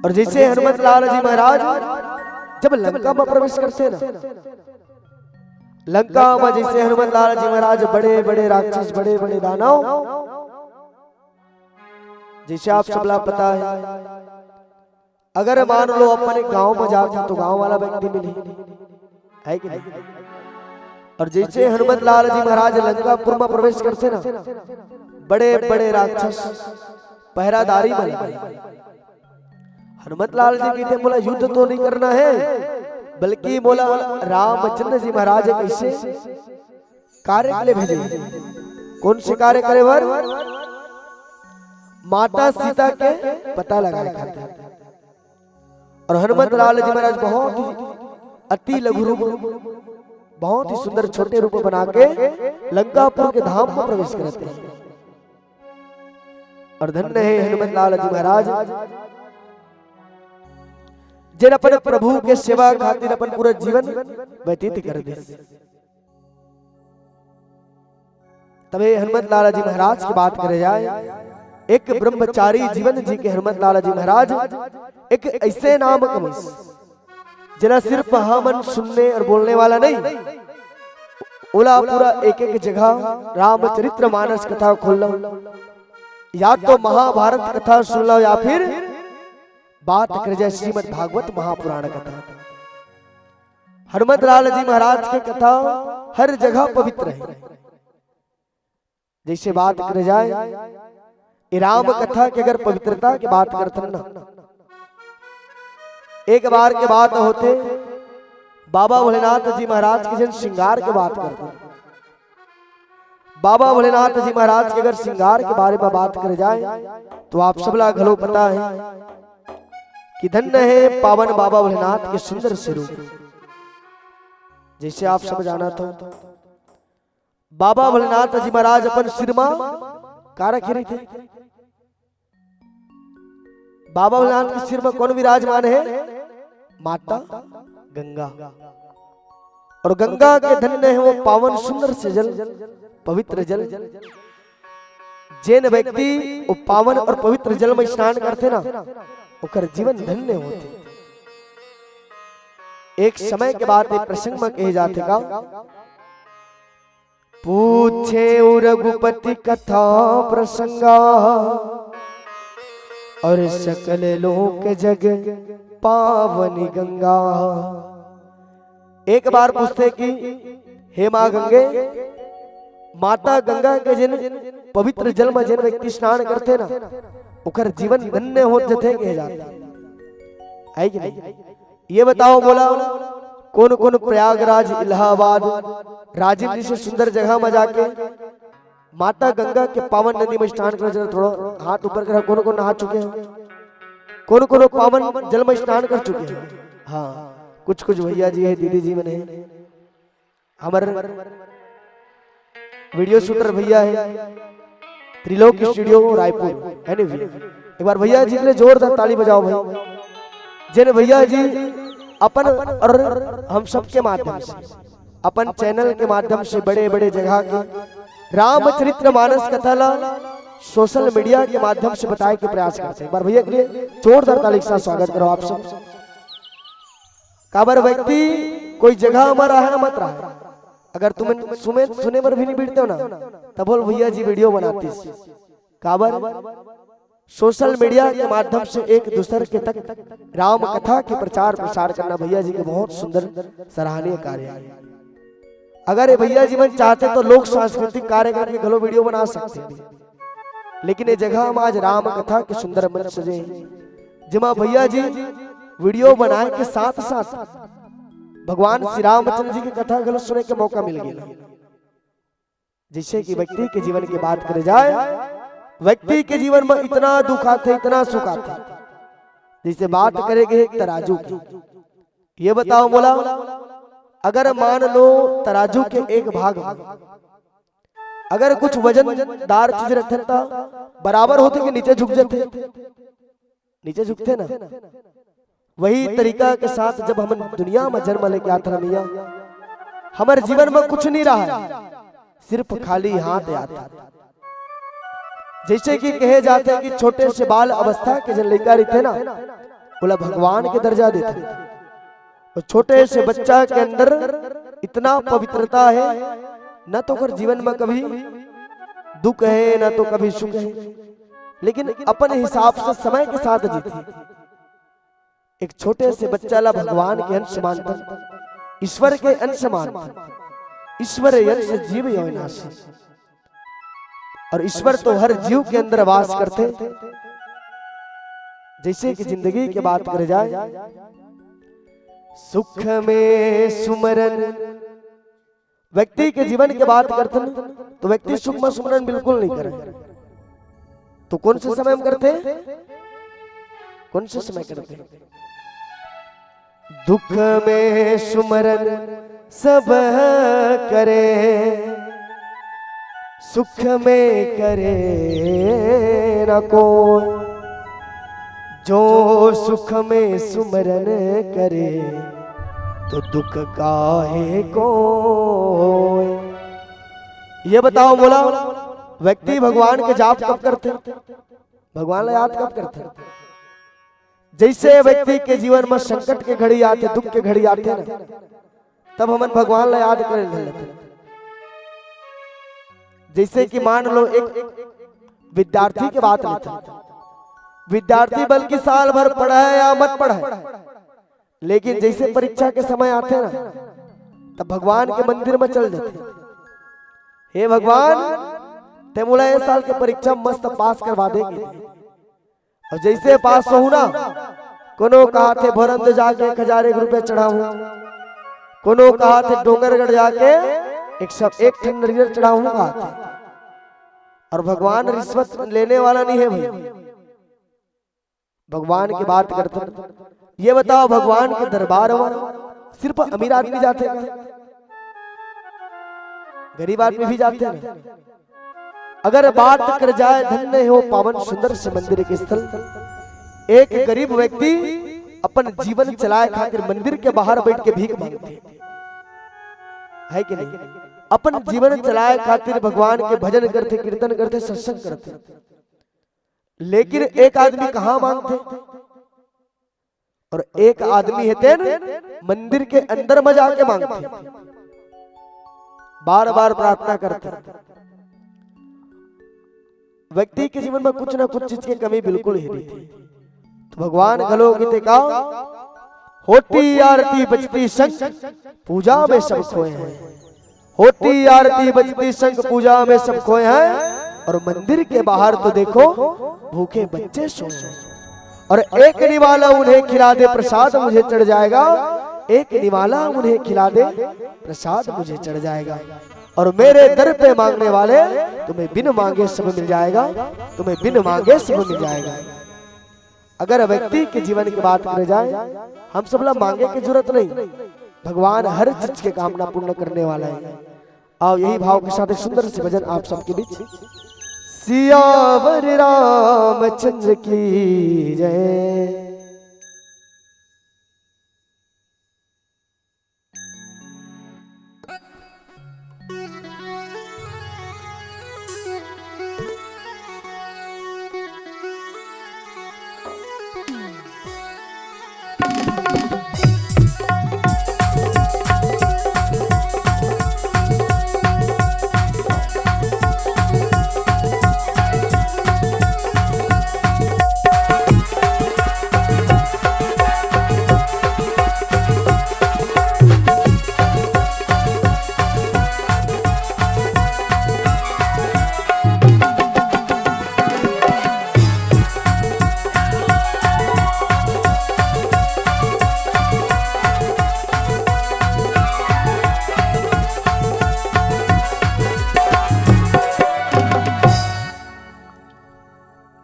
और जैसे हनुमत लाल जी महाराज जब लंका में प्रवेश करते ना, लंका में जैसे हनुमत लाल जी महाराज बड़े बड़े राक्षस, बड़े बड़े दानव, जैसे आप सबला पता है, अगर मान लो अपन एक गांव में जात हे तो गांव वाला व्यक्ति मिली, है कि नहीं? और जैसे हनुमत लाल जी महाराज लंकापुर में प्रवेश करते ना, बड़े बड़े राक्षस पहरादारी में लगे। हनुमत लाल जी कहते, मोला युद्ध तो नहीं करना है, बल्कि मोला रामचंद्र जी महाराज कैसे कार्य के लिए भेजे। कौन से कार्य करे बर? माता सीता के पता लगाए खातिर। और हनुमत लाल जी महाराज बहुत ही अति लघु रूप, बहुत ही सुंदर छोटे रूप बना के लंकापुर के धाम में प्रवेश करते हैं। और धन्य हे हनुमत लाल जी महाराज, जेन अपन प्रभु के सेवा खातिर अपन पूरा जीवन व्यतीत कर दे। तभे हनुमत लाल जी महाराज की बात करे जाए, एक ब्रह्मचारी जीवन जी के हनुमत लाल जी महाराज एक ऐसे नाम कमइस, जेला सिर्फ हमन सुनने और बोलने वाला नहीं, ओला पूरा एक एक जगह रामचरित्र मानस कथा खोल लो, या तो महाभारत कथा सुन लो, या फिर बात करे जाए श्रीमद् भागवत महापुराण कथा। हनुमत लाल जी महाराज के कथा हर जगह पवित्र है। जैसे बात करे जाए, ये राम कथा के अगर पवित्रता की बात करथन ना, एक बार के बात होथे, बाबा भोलेनाथ जी महाराज के जन श्रृंगार के बात करथन। बाबा भोलेनाथ जी महाराज के अगर श्रृंगार के बारे में बात करे जाए, तो आप सबला घलो पता है कि धन्य है पावन बाबा भोलेनाथ के सुंदर स्वरूप। जैसे आप सब जानत हो, बाबा भोलेनाथ जी महाराज अपन सिर मा का रखे रहिथे? बाबा भोलेनाथ के सिर में कौन विराजमान है? माता गंगा। और गंगा के धन्य है वो पावन सुंदर से जल, पवित्र जल। जेन व्यक्ति वो पावन और पवित्र जल में स्नान करथे ना, ओकर जीवन धन्य होथे। एक समय के बात, एक प्रसंग में कहे जाथे का, पूछे रघुपति कथा प्रसंगा, और सकल लोक जग पावनी गंगा। एक बार पूछथे कि हे माँ गंगे, माता गंगा के जिन पवित्र जल में जिन व्यक्ति स्नान करथे ना, ओकर जीवन धन्य हो जथे कहे जाथे, है कि नहीं? ये बताओ मोला, कौन कौन प्रयागराज, इलाहाबाद, राजिम जैसे सुंदर जगह में जाके माता गंगा के पावन नदी में स्नान करे, जरा थोड़ा हाथ ऊपर करा, कौन कौन नहा चुके हो? कोनो कोनो पावन जल में स्नान कर चुके हैं। हाँ, कुछ कुछ भैया जी है, दीदी जी मन है, हमर वीडियो शूटर भैया है, त्रिलोक स्टूडियो रायपुर, है नी भैया? एक बार भैया जी के लिए जोरदार ताली बजाओ भाई, जिन भैया जी अपन और हम सबके माध्यम से, अपन चैनल के माध्यम से बड़े बड़े जगह के रामचरित्र मानस कथा ला सोशल मीडिया के माध्यम से बताए के प्रयास करते हैं। एक बार भैया के लिए जोरदार ताली के साथ स्वागत करो आप सब। काबर व्यक्ति कोई जगह म रहे मत रहे, अगर तुमन सुने, सुने बर भी नहीं बिड़ते हो ना, तब बोल भैया जी वीडियो बनातीस। काबर सोशल मीडिया के माध्यम से एक दूसर के तक राम कथा के प्रचार प्रसार करना भैया जी के बहुत सुंदर सराहनीय कार्य है। अगर ये भैया जी मन चाहते तो लोक सांस्कृतिक कार्यक्रम के घलो वीडियो बना सकते हैं, लेकिन ये जगह हम आज राम कथा के सुंदर मंच सजे हैं, जेमा भैया जी वीडियो बनाए के साथ साथ भगवान श्री रामचंद्र जी की कथा घलो सुने के मौका मिल गया। जैसे कि व्यक्ति के जीवन की बात करे जाए, व्यक्ति के जीवन में इतना दुख आथे, इतना सुख आथे। जैसे बात करे गए एक तराजू की, ये बताओ मोला, अगर मान लो तराजू के एक भाग में अगर कुछ वजनदार चीज रखथन त बराबर होथे कि नीचे झुक जाथे? नीचे झुकथे ना। वही तरीका के साथ जब हमन दुनिया में जन्म लेके आथन भैया, हमर जीवन में कुछ नहीं रहा है, सिर्फ खाली हाथ आथे। जैसे कि कहे जाथे कि छोटे से बाल अवस्था के जन लइका रहिथे ना, ओला भगवान के दर्जा देथे। तो छोटे से बच्चा के अंदर इतना पवित्रता है, न तो ओकर जीवन में कभी दुख है, न तो कभी सुख है, लेकिन अपन हिसाब से समय के साथ जीथे। एक छोटे से बच्चा ला भगवान के अंश मानथन, ईश्वर के अंश मानथन। ईश्वर अंश जीव यो विनाशी। और ईश्वर तो हर जीव के अंदर वास करथे। जैसे कि जिंदगी के बात करे जाए, सुख में सुमरन, व्यक्ति के जीवन के बात करथन तो व्यक्ति सुख में सुमरन बिल्कुल नहीं करे। तो कौन से समय में करथे? कौन से समय करथे? दुख में सुमरन सब करे, सुख में करे न कोई। जो सुख में सुमरन करे, तो दुख काहे को होय। ये बताओ मोला, व्यक्ति भगवान के जाप कब करथे? भगवान ला याद कब करथे? जैसे व्यक्ति के जीवन में संकट के घड़ी आथे, दुख के घड़ी आथे ना, तब हमन भगवान ला याद करे धर लेथे। जैसे कि मान लो एक विद्यार्थी के बात लेथे, विद्यार्थी बल्कि साल भर पढ़े या मत पढ़े, लेकिन जैसे परीक्षा के समय आथे ना, तब भगवान के मंदिर में चल जाथे, "हे भगवान, ते मोला ए साल के परीक्षा मस्त पास करवा देगे।" और जैसे पास होहूं ना, कोनो कहाथे भोरंद जाके एक हजार एक रुपया चढ़ाहूं, कोनो कहाथे डोंगरगढ़ जाके एक सौ एक ठन नरियर चढ़ाहूं कहाथे। और भगवान रिश्वत लेने वाला नहीं है भाई, भगवान की बात करते हैं। ये बताओ, भगवान के दरबार में सिर्फ अमीर आदमी जाथे का? गरीब आदमी भी जाथे ना? अगर बात कर जाए, धन्य हो पावन सुंदर से मंदिर के स्थल। एक गरीब व्यक्ति अपन जीवन चलाए खातिर मंदिर के बाहर बैठ के भीख मांगथे, है कि नहीं? अपन जीवन चलाए खातिर भगवान के भजन करथे, कीर्तन करथे, सत्संग करथे, लेकिन एक आदमी कहां मांगथे? और एक आदमी हे तेन मंदिर के अंदर में जाके मांगथे, बार बार प्रार्थना करथे। व्यक्ति के जीवन में कुछ ना कुछ चीज के कमी बिल्कुल ही रहिथे। तो भगवान घलो कहिथे का, "होती आरती बजती शंख, पूजा में सब खोए हैं।" होती आरती बजती शंख, पूजा में सब खोए हैं, और मंदिर के बाहर तो देखो, भूखे बच्चे सोए हैं। और एक निवाला उन्हें खिला दे, प्रसाद मुझे चढ़ जाएगा, एक निवाला उन्हें खिला दे, प्रसाद मुझे चढ़ जाएगा। और मेरे दर पे मांगने वाले, तुम्हें बिन मांगे सब मिल जाएगा, तुम्हें बिन मांगे सब मिल जाएगा। अगर व्यक्ति के जीवन के बात करे जाए, हम सब ला मांगे के जरूरत नहीं, भगवान हर चीज के कामना पूर्ण करने वाला है। अउ यही भाव के साथ एक सुंदर सी भजन आप सबके बीच। सियावर रामचंद्र की जय।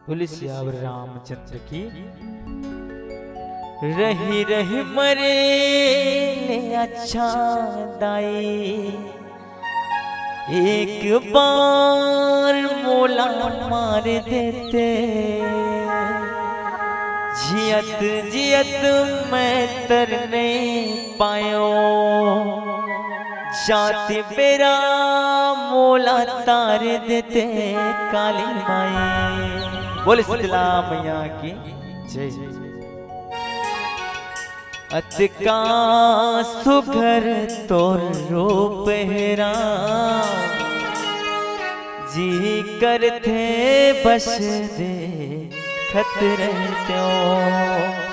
बोले सियावर रामचंद्र की। रही रही मरे ले अच्छा दाई, एक बार मोला मार देते, जियत जियत मैं तर नहीं पायो, जाति बेरा मोला तार देते काली माई। बोले शीतला मैया की जय। अतका सुघर तोर रूप हे राम, जी करथे बस देखत रहितेंव।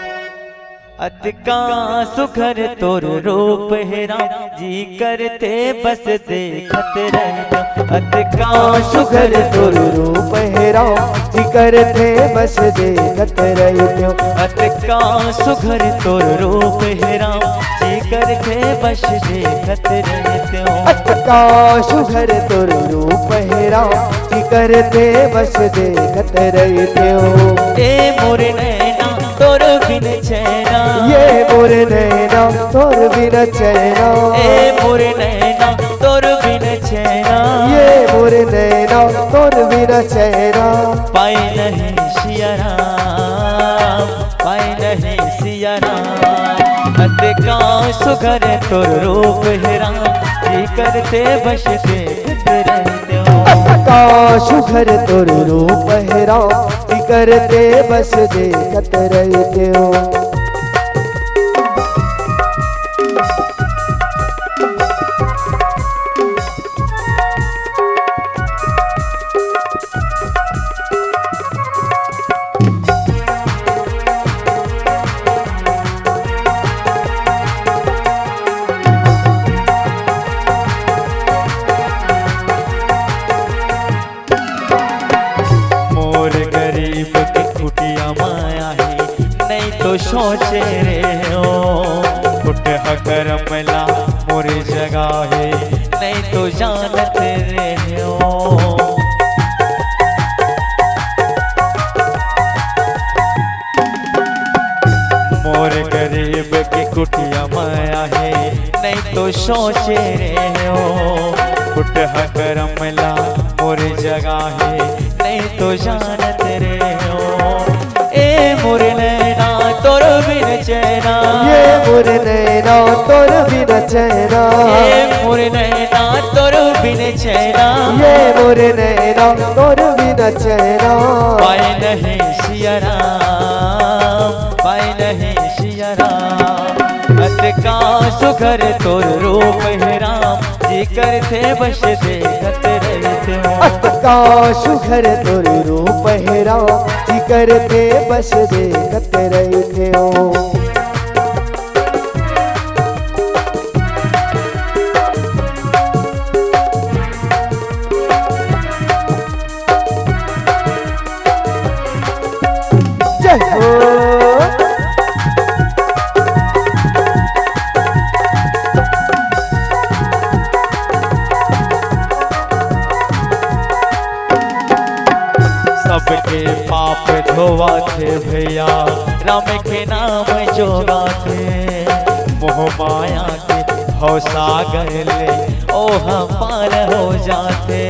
अतका सुघर तोर रूप हे राम, जी करथे बस देखत रहितेंव। अतका सुघर तोर रूप हे राम, जी करथे बस देखत रहितेंव। अतका सुघर तोर रूप हे राम, जी करथे बस देखत रहितेंव। अतका सुघर तोर रूप हे राम, जी करथे बस देखत रहितेंव। ए मोर नैना तोर बिन चैना। ये मोर नैना तोर बिन चैना। ए मोर नैना तोर बिन चैना। ये मोर नैना तोर बिन चैना। पाए नहीं सिया राम, पाए नहीं सिया राम। अतका सुघर तोर रूप हे राम, जी करथे बस देखत रहितेंव। अतका सुघर तोर रूप हे राम, जी करथे बस देखत रहितेंव। मोर गरीब के कुटिया माया हे, नहीं तो सोचे रहे हो। फुटहा करम ला मोर जगाहे, नहीं तो जानत रहे हो। मोर गरीब के कुटिया माया हे, नहीं तो सोचे रहे हो। फुटहा करम ला मोर जगाहे, नहीं तो जानत रहे हो। ए मोर नैना तोर बिन चैना। ये मोर नैना तोर बिन चैना। ए मोर नैना तोर बिन चैना। ये मोर नैना तोर बिन चैना। पाए नहीं सिया राम, पाए नहीं सिया राम। अतका सुघर तोर रूप हे राम, जी करथे बस देखत रहितेंव। अतका सुघर तोर रूप हे राम, जी करथे बस देखत रहितेंव। जय हो। सबके पाप धोवाथे भैया, राम के नाम जोगाथे। मोह माया के भव सागर ले ओह पार हो जाथे।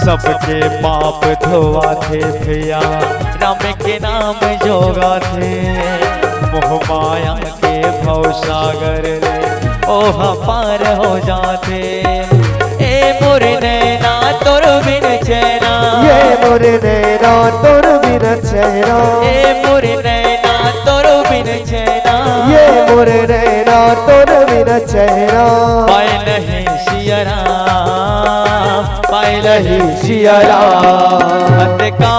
सबके पाप धोवाथे भैया, राम के नाम जोगाथे। मोह माया के भव सागर ले ओह पार हो जाथे। ए मोर नैना तोर बिन चैना। ये मोर नैना तोर बिन चैना। ए मोर नैना तोर बिन चैना। ये मोर नैना तोर बिन चैना। पाए नहीं सिया राम, पाए नहीं सिया राम। अतका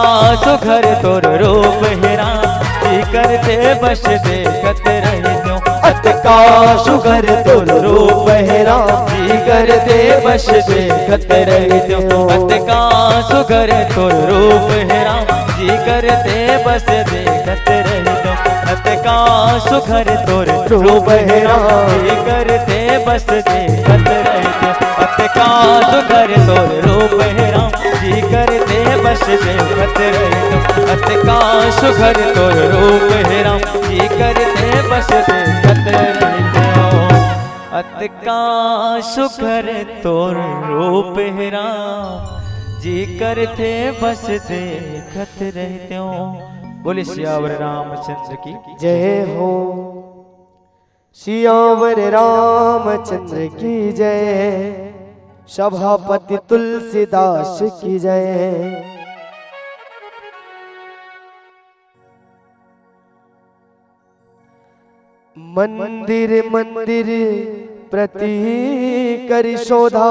सुघर तोर रूप हे राम, जी करथे बस देखत रहितेंव। अतका सुघर तोर रूप हे राम, जी करथे बस देखत रहितेंव। अतका सुघर तोर रूप हे राम, जी करथे बस देखत रहितेंव। अतका सुघर तोर रूप हे राम, जी करथे बस देखत रहितेंव। अतका सुघर तोर रूप हे राम, जी करथे बस देखत रहितेंव। अतका सुघर तोर रूप हे राम, जी करथे बस देखत रहितेंव। अतका सुघर तोर रूप हे राम, जी करथे बस देखत रहितेंव। बोले सियावर रामचंद्र की जय हो। सियावर रामचंद्र की जय, सभापति तुलसीदास की जय। मंदिर मंदिर प्रति करि शोधा,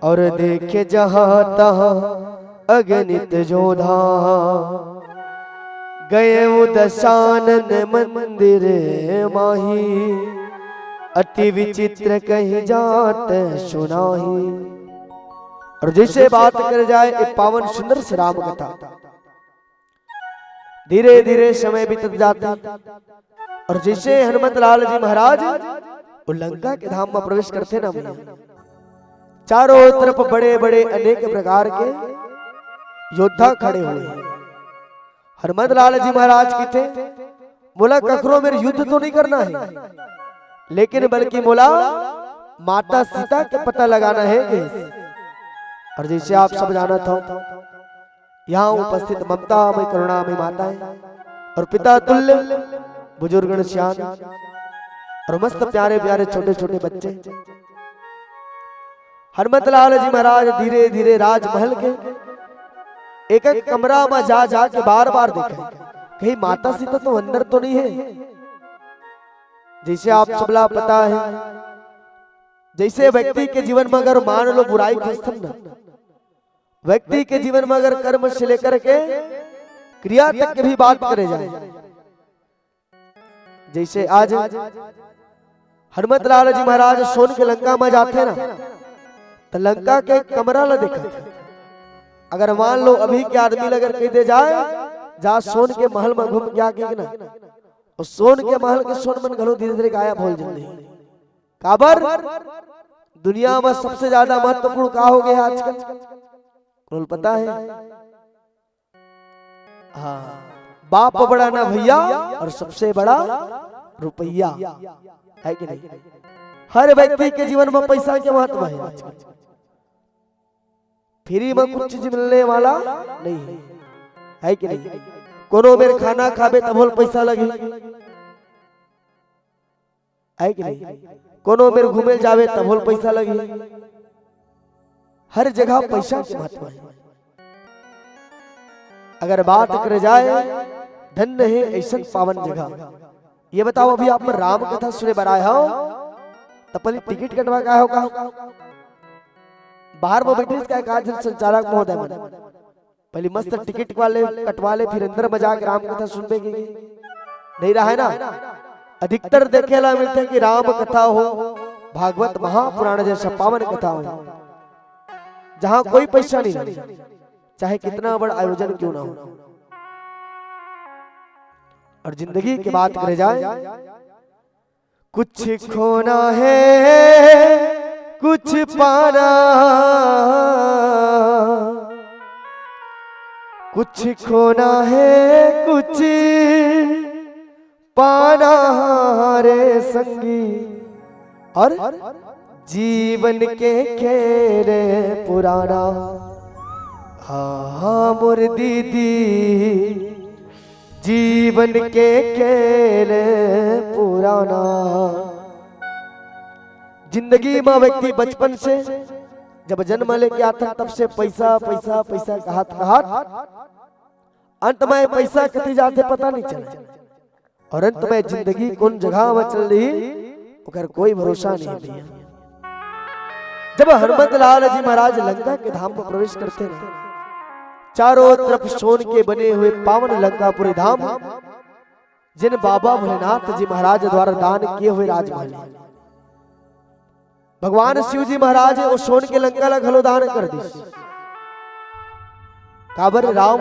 और देखे जहाँ तहाँ अगणित जोधा। गए दशानन मंदिर माही, अति विचित्र कहि जात सुनाही। और जैसे बात कर जाए एक पावन सुंदर से राम कथा, धीरे धीरे समय बीतत जाता। और जैसे हनुमत लाल जी महाराज वो लंका के धाम में प्रवेश करथे ना भैया, चारों तरफ बड़े बड़े अनेक प्रकार के योद्धा खड़े हुए हैं। हनुमत लाल जी महाराज कथे, मोला ककरो मेर युद्ध तो नहीं करना है, लेकिन बल्कि मोला माता सीता के पता लगाना है। और जैसे आप सब जानत हो, यहाँ उपस्थित ममता में करुणा में माताएं और पिता तुल्य बुजुर्गण सियान और मस्त प्यारे प्यारे छोटे छोटे बच्चे, हनुमत लाल जी महाराज धीरे धीरे राजमहल के एक एक कमरा में जा जा के बार बार देखे, कहीं माता सीता तो अंदर तो नहीं है। जैसे आप सबला पता है, जैसे व्यक्ति के जीवन में अगर मान लो बुराई खोजथन ना, व्यक्ति के जीवन में अगर कर्म से लेकर के क्रिया तक के भी बात करे जाए, जैसे आज हनुमत लाल जी महाराज सोन के लंका में जाते ना, तो लंका के कमरा ला देखा। अगर मान लो अभी के आदमी ला अगर कह दे जाए, जा सोन के महल में घूम के आके ना, और सोन के महल के सोन मन घलो धीरे धीरे गायब हो जल्दी। काबर? दुनिया में सबसे ज्यादा महत्वपूर्ण का हो गया आजकल? कौन पता है? हाँ, बाप बड़ा ना भैया, और सबसे बड़ा रुपया, है कि नहीं? हर व्यक्ति के जीवन में पैसा के महत्व है आजकल। फ्री में कुछ चीज मिलने वाला नहीं है, है कि नहीं? कोनो मेर खाना खाबे तभो ल पैसा लगी, है कि नहीं? कोनो मेर घूमे ल जावे तभो ल पैसा लगी। हर जगह पैसा के महत्व है। अगर बात करे जाए, धन्य है ऐसन पावन जगह। ये बताओ, अभी आप मन राम कथा सुने बर आए हो, तो पहले टिकट कटवा के आए हो का? बाहर में बैठे इसका एक आध जन संचालक महोदय मन, पहले मस्त टिकट वाले कटवा ले, फिर अंदर में जाके राम कथा सुनबे के। नहीं रहा है ना, अधिकतर देखे ला मिलते कि राम कथा हो, भागवत महापुराण जैसा पावन कथा हो, जहाँ कोई पैसा नहीं लगे, चाहे कितना बड़ा आयोजन क्यों ना हो। और जिंदगी की बात करे जाए, कुछ खोना है, कुछ पाना, कुछ खोना है, कुछ पाना रे संगी, और जीवन के खेल पुराना। हाँ, हाँ, मोर दीदी, जीवन के खेल पुराना। जिंदगी म व्यक्ति बचपन से जब जन्म लेके आथन, तब से पैसा, पैसा, पैसा कहत, कहत अंत में पैसा कति जाथे, पता नहीं चले। और अंत में जिंदगी कौन जगह में चल रही, ओकर कोई भरोसा नहीं भैया। जब हनुमत लाल जी महाराज लंका के धाम में प्रवेश करते हैं, चारों तरफ सोन के बने हुए पावन लंकापुरी धाम, जिन बाबा भोलेनाथ जी महाराज द्वारा दान किए हुए राजमहल, भगवान शिव जी महाराज वो सोन के लंका ला घलो दान कर दिस। काबर राम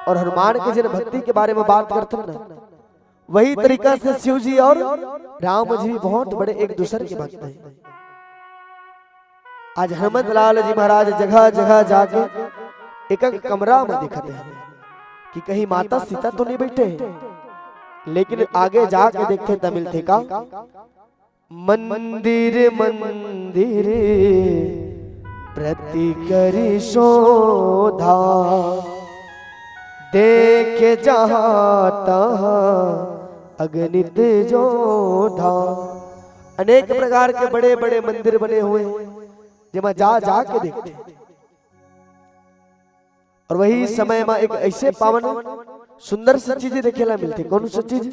और हनुमान के जिन भक्ति के बारे में बात करथन ना, वही तरीका से शिव जी और राम जी भी बहुत बड़े एक दूसरे के भक्त हैं। आज हनुमत लाल जी महाराज जगह जगह जाके एक एक कमरा में दिखते हैं कि कहीं माता सीता तो नहीं बैठे हैं, लेकिन आगे जाके देखते त मिलथे का, मंदिर मंदिर प्रति करी शोधा, देखे जहाँ तहाँ अगणित जोधा। अनेक प्रकार के बड़े बड़े मंदिर बने हुए हैं, जेमा जा जा के देखते हैं। और वही समय में एक ऐसे पावन सुंदर सी चीज देखे ला मिलथे। कौन सी चीज?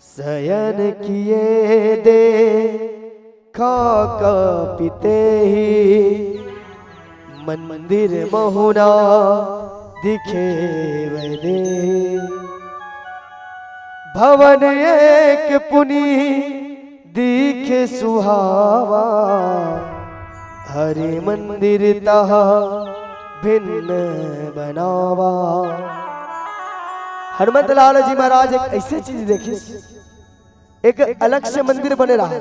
शयन किए देखा कपिते ही, मंदिर महुना दिखे वै देही। भवन एक पुनि दिखे सुहावा, हरि मंदिर तह भिन्न बनावा। हनुमत लाल जी महाराज एक ऐसे चीज देखिस, एक अलग से मंदिर बने रहा,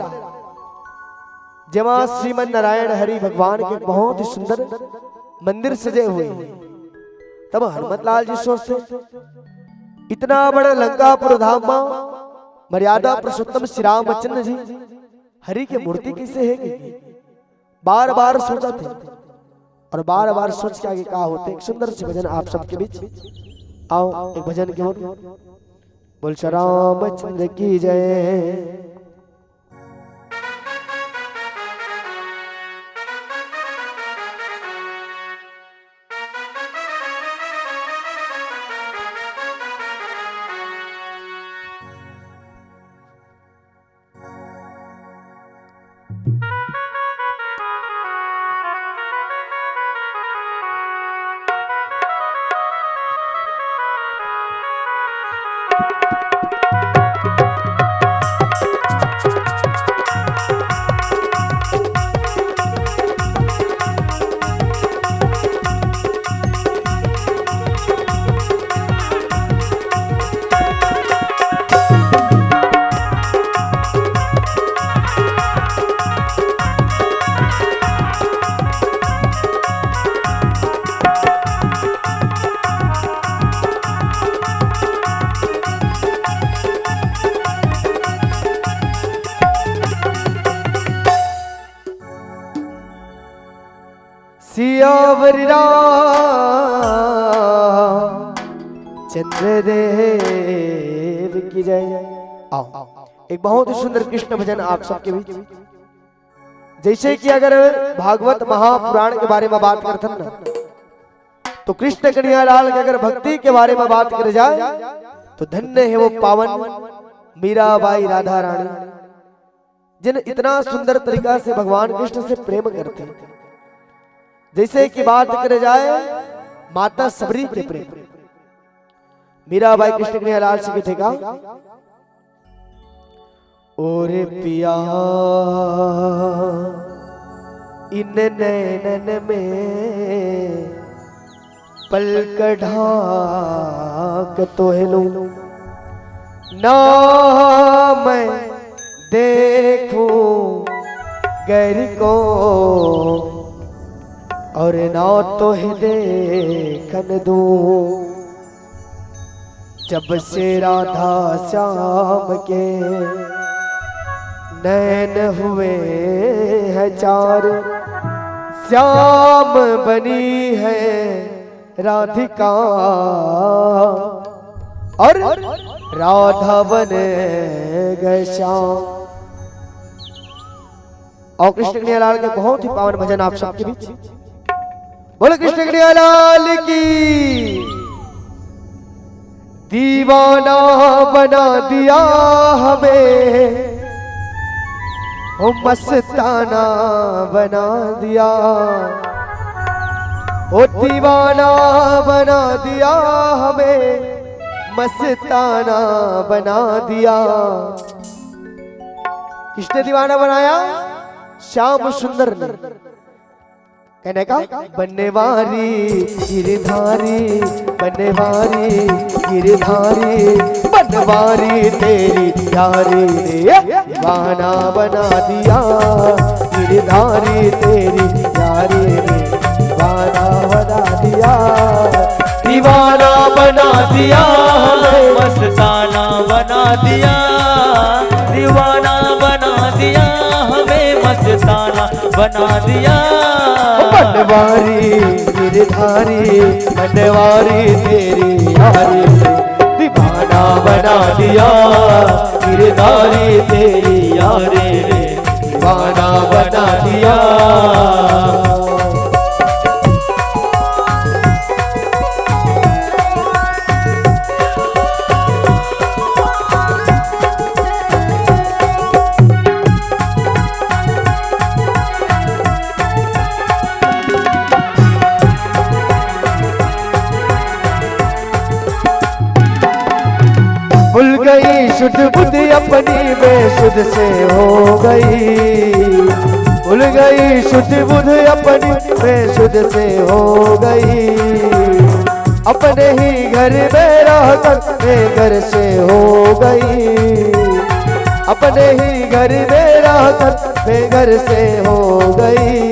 जेमा श्रीमन नारायण हरि भगवान के बहुत ही सुंदर मंदिर सजे हुए हैं। तब हनुमत लाल जी सोचते, इतना बड़ा लंकापुर धाम में मर्यादा पुरुषोत्तम श्री रामचंद्र जी, हरि के मूर्ति कैसे है कि? बार बार सोचत हे और बार बार सोच के आगे का होथे। एक सुंदर से भजन आप सबके बीच। आओ, एक भजन के ओर। बोल श्री रामचंद्र की जय। सियावर राम चंद्र देव की जय। आओ, एक बहुत ही सुंदर कृष्ण भजन आप सबके बीच। जैसे कि अगर भागवत महापुराण के बारे में बात करथन ना, तो कृष्ण कन्हैया लाल के अगर भक्ति के बारे में बात करे जाए, तो धन्य है वो पावन मीराबाई राधा रानी, जिन इतना सुंदर तरीका से भगवान कृष्ण से प्रेम करते। जैसे कि बात करे जाए माता सबरी के प्रेम, मीराबाई कृष्ण कन्हैया लाल से कथे का, ओरे पिया, इन नैनन में पलक ढाक तोहे लूं, ना मैं देखूं गैर को, और ना तोहे देखन दूं। जब से राधा श्याम के नैन हुए हैं चार, श्याम बनी है राधिका और राधा बन गए श्याम। और कृष्ण कन्हैया लाल के बहुत ही पावन भजन आप सबके बीच। बोलो कृष्ण कन्हैया लाल की। दीवाना बना दिया हमें, हो मस्ताना बना दिया, हो दीवाना बना दिया हमें, मस्ताना बना दिया। किसने दीवाना बनाया? श्याम सुंदर ने। कहने का, बनवारी गिरधारी, बनवारी गिरधारी, बनवारी तेरी यारी ने दीवाना बना दिया। गिरधारी तेरी यारी ने दीवाना बना दिया। दीवाना बना दिया, मस्ताना बना दिया, दीवाना बना दिया, हमें मस्ताना बना दिया। बनवारी गिरधारी, बनवारी तेरी यारी ने दीवाना बना दिया। गिरधारी तेरी यारी ने दीवाना बना दिया। भूल गई सुध बुध अपनी, बेसुध से हो गई। भूल गई सुध बुध अपनी, बेसुध से हो गई। अपने ही घर में रहकर बेघर से हो गई। अपने ही घर में रहकर बेघर से हो गई।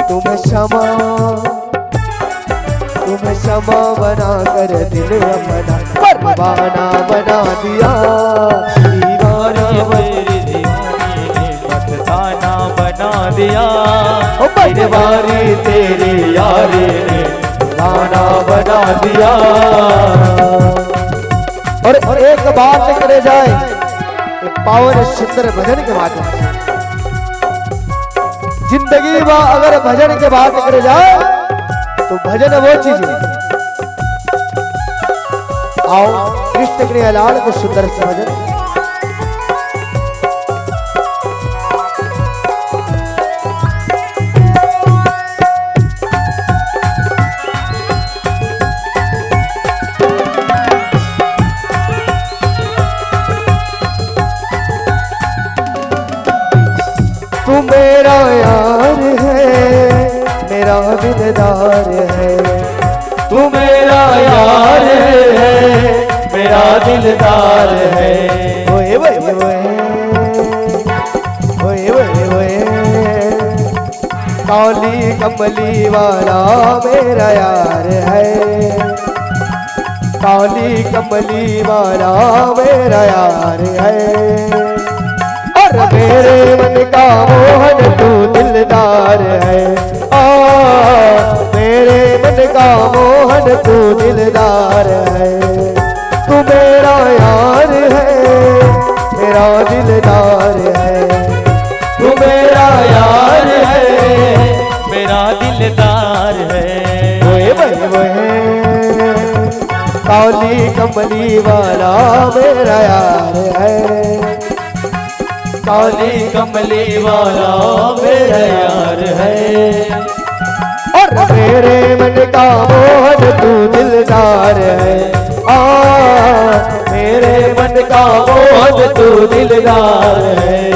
तुम्हें क्षमा, तुम्हें क्षमा बना कर दिल अपना परवाना बना दिया। दीवाना बन- तेरी दीवानी ने मस्ताना बना दिया। ओ बनवारी तेरी यारी ने दीवाना बना दिया। और एक बात करे जाए, ये पावन सुंदर भजन के माध्यम से जिंदगी में अगर भजन के बात करे जाए, तो भजन वो चीज है। आओ, कृष्ण कन्हैया लाल को सुंदर से भजन। तू मेरा यार है, मेरा दिलदार है। तू मेरा यार है, मेरा दिलदार है। ओए, ओए, ओए। ओए, ओए, ओए। काली कमली वाला मेरा यार है। काली कमली वाला मेरा यार है। और मेरे मन का मोहन तू दिलदार है। आ, मेरे मन का मोहन तू दिलदार है। तू मेरा यार है, मेरा दिलदार है। तू मेरा यार है, मेरा दिलदार है। ओए, ओए, ओए। काली कमली वाला मेरा यार है। काली कमली वाला मेरा यार है। और मेरे मन का मोहन तू दिलदार है। आ, मेरे मन का मोहन तू दिलदार है।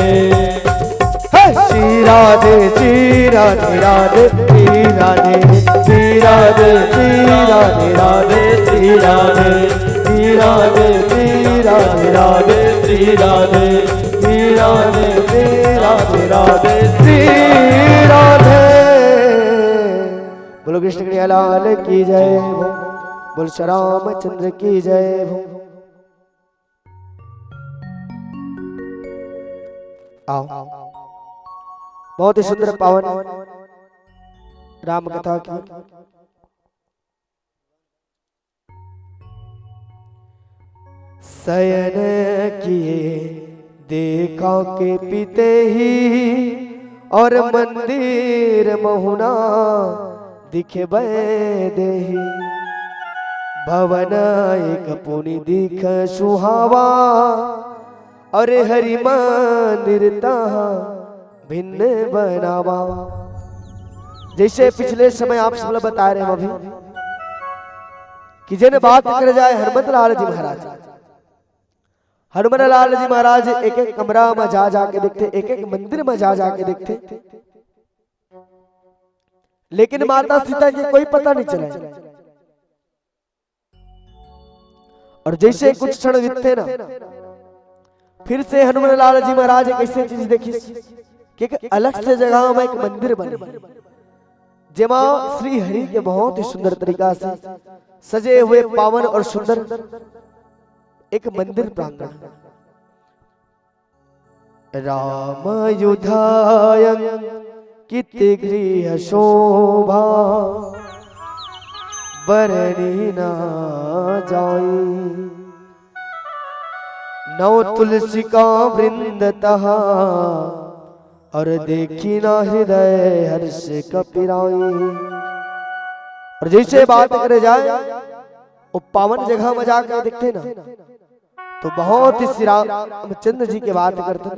हे श्री राधे, श्री राधे, राधे, श्री राधे, श्री राधे, श्री राधे, राधे, श्री राधे, श्री राधे, श्री राधे। राधे श्री राधे श्री राधे श्री राधे राधे श्री राधे। बोलो कृष्ण कन्हैया लाल की जय हो। बोलो श्री रामचंद्र की जय हो। आओ, बहुत ही सुंदर पावन राम कथा की। शयन किए देखा के पिते ही, और मंदिर महुना दिखबे देही। भवन एक पुनि दिख सुहावा, और हरि मंदिर तहाँ भिन्न बनावा। जैसे पिछले समय आप सब ला बताए रहे हम अभी कि जेन बात करे जाए हनुमत लाल जी महाराज, हनुमत लाल जी महाराज एक एक कमरा में जा जाके देखथे, एक एक मंदिर में जा जाके देखथे, लेकिन माता सीता के कोई पता नहीं चले। और जैसे कुछ क्षण बीतथे ना, फिर से हनुमत लाल जी महाराज एक ऐसे चीज देखिस कि एक अलग से जगह में एक मंदिर बने, जेमा श्री हरि के बहुत ही सुंदर तरीका से सजे हुए पावन और सुंदर एक मंदिर प्रांगण। राम युधायंकित गृह शोभा, बरनी ना जाई। नव तुलसी का वृंद तहा, और देखी ना हृदय हर्ष कपिराई। और जैसे बात करे जाए, वो पावन जगह में जाके देखथे ना, तो बहुत ही श्री रामचंद्र जी के बात करथे,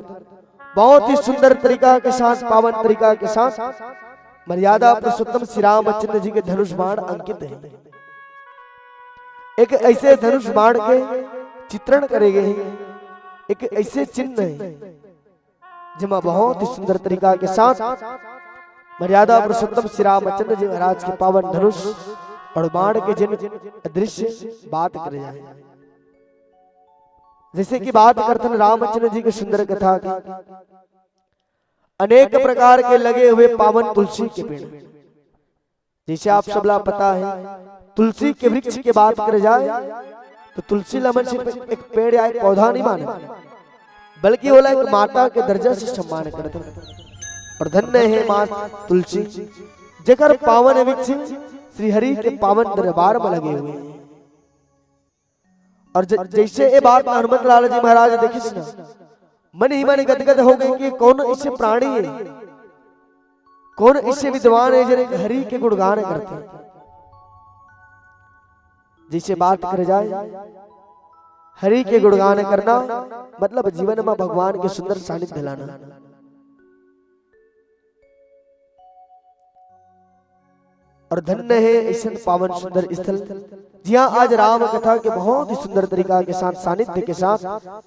बहुत ही सुंदर तरीका के साथ, पावन तरीका के साथ मर्यादा पुरुषोत्तम श्री रामचंद्र जी के धनुष बाण अंकित है। एक ऐसे धनुष बाण के चित्रण करे गए हैं, एक ऐसे चिन्ह है, जेमा बहुत ही सुंदर तरीका के साथ मर्यादा पुरुषोत्तम श्री रामचंद्र जी महाराज के पावन धनुष और बाण के जेन अदृश्य बात करे जाए। जैसे कि बात करथन रामचंद्र जी के सुंदर कथा के, अनेक प्रकार के लगे हुए पावन तुलसी के पेड़, जैसे आप सबला पता है, तुलसी के वृक्ष के बात करे जाए, तो तुलसी ला मन सिर्फ एक पेड़ या एक पौधा नहीं माने, बल्कि ओला एक माता के दर्जा से सम्मान करथे। और धन्य है माँ तुलसी, जेकर पावन वृक्ष श्री हरि के पावन दरबार में लगे हुए हैं। और ज-, जैसे ये बात हनुमत लाल जी महाराज देखिस ना, मन ही मन गदगद हो गए कि कौन ऐसे प्राणी है, कौन ऐसे विद्वान है, जेन हरि के गुणगान करथे। जैसे बात करे जाए, हरि के गुणगान करना मतलब जीवन में भगवान के सुंदर सानिध्य लाना। और धन्य है ऐसन पावन सुंदर स्थल, जिहाँ आज राम कथा के बहुत ही सुंदर तरीका के साथ, सानिध्य के साथ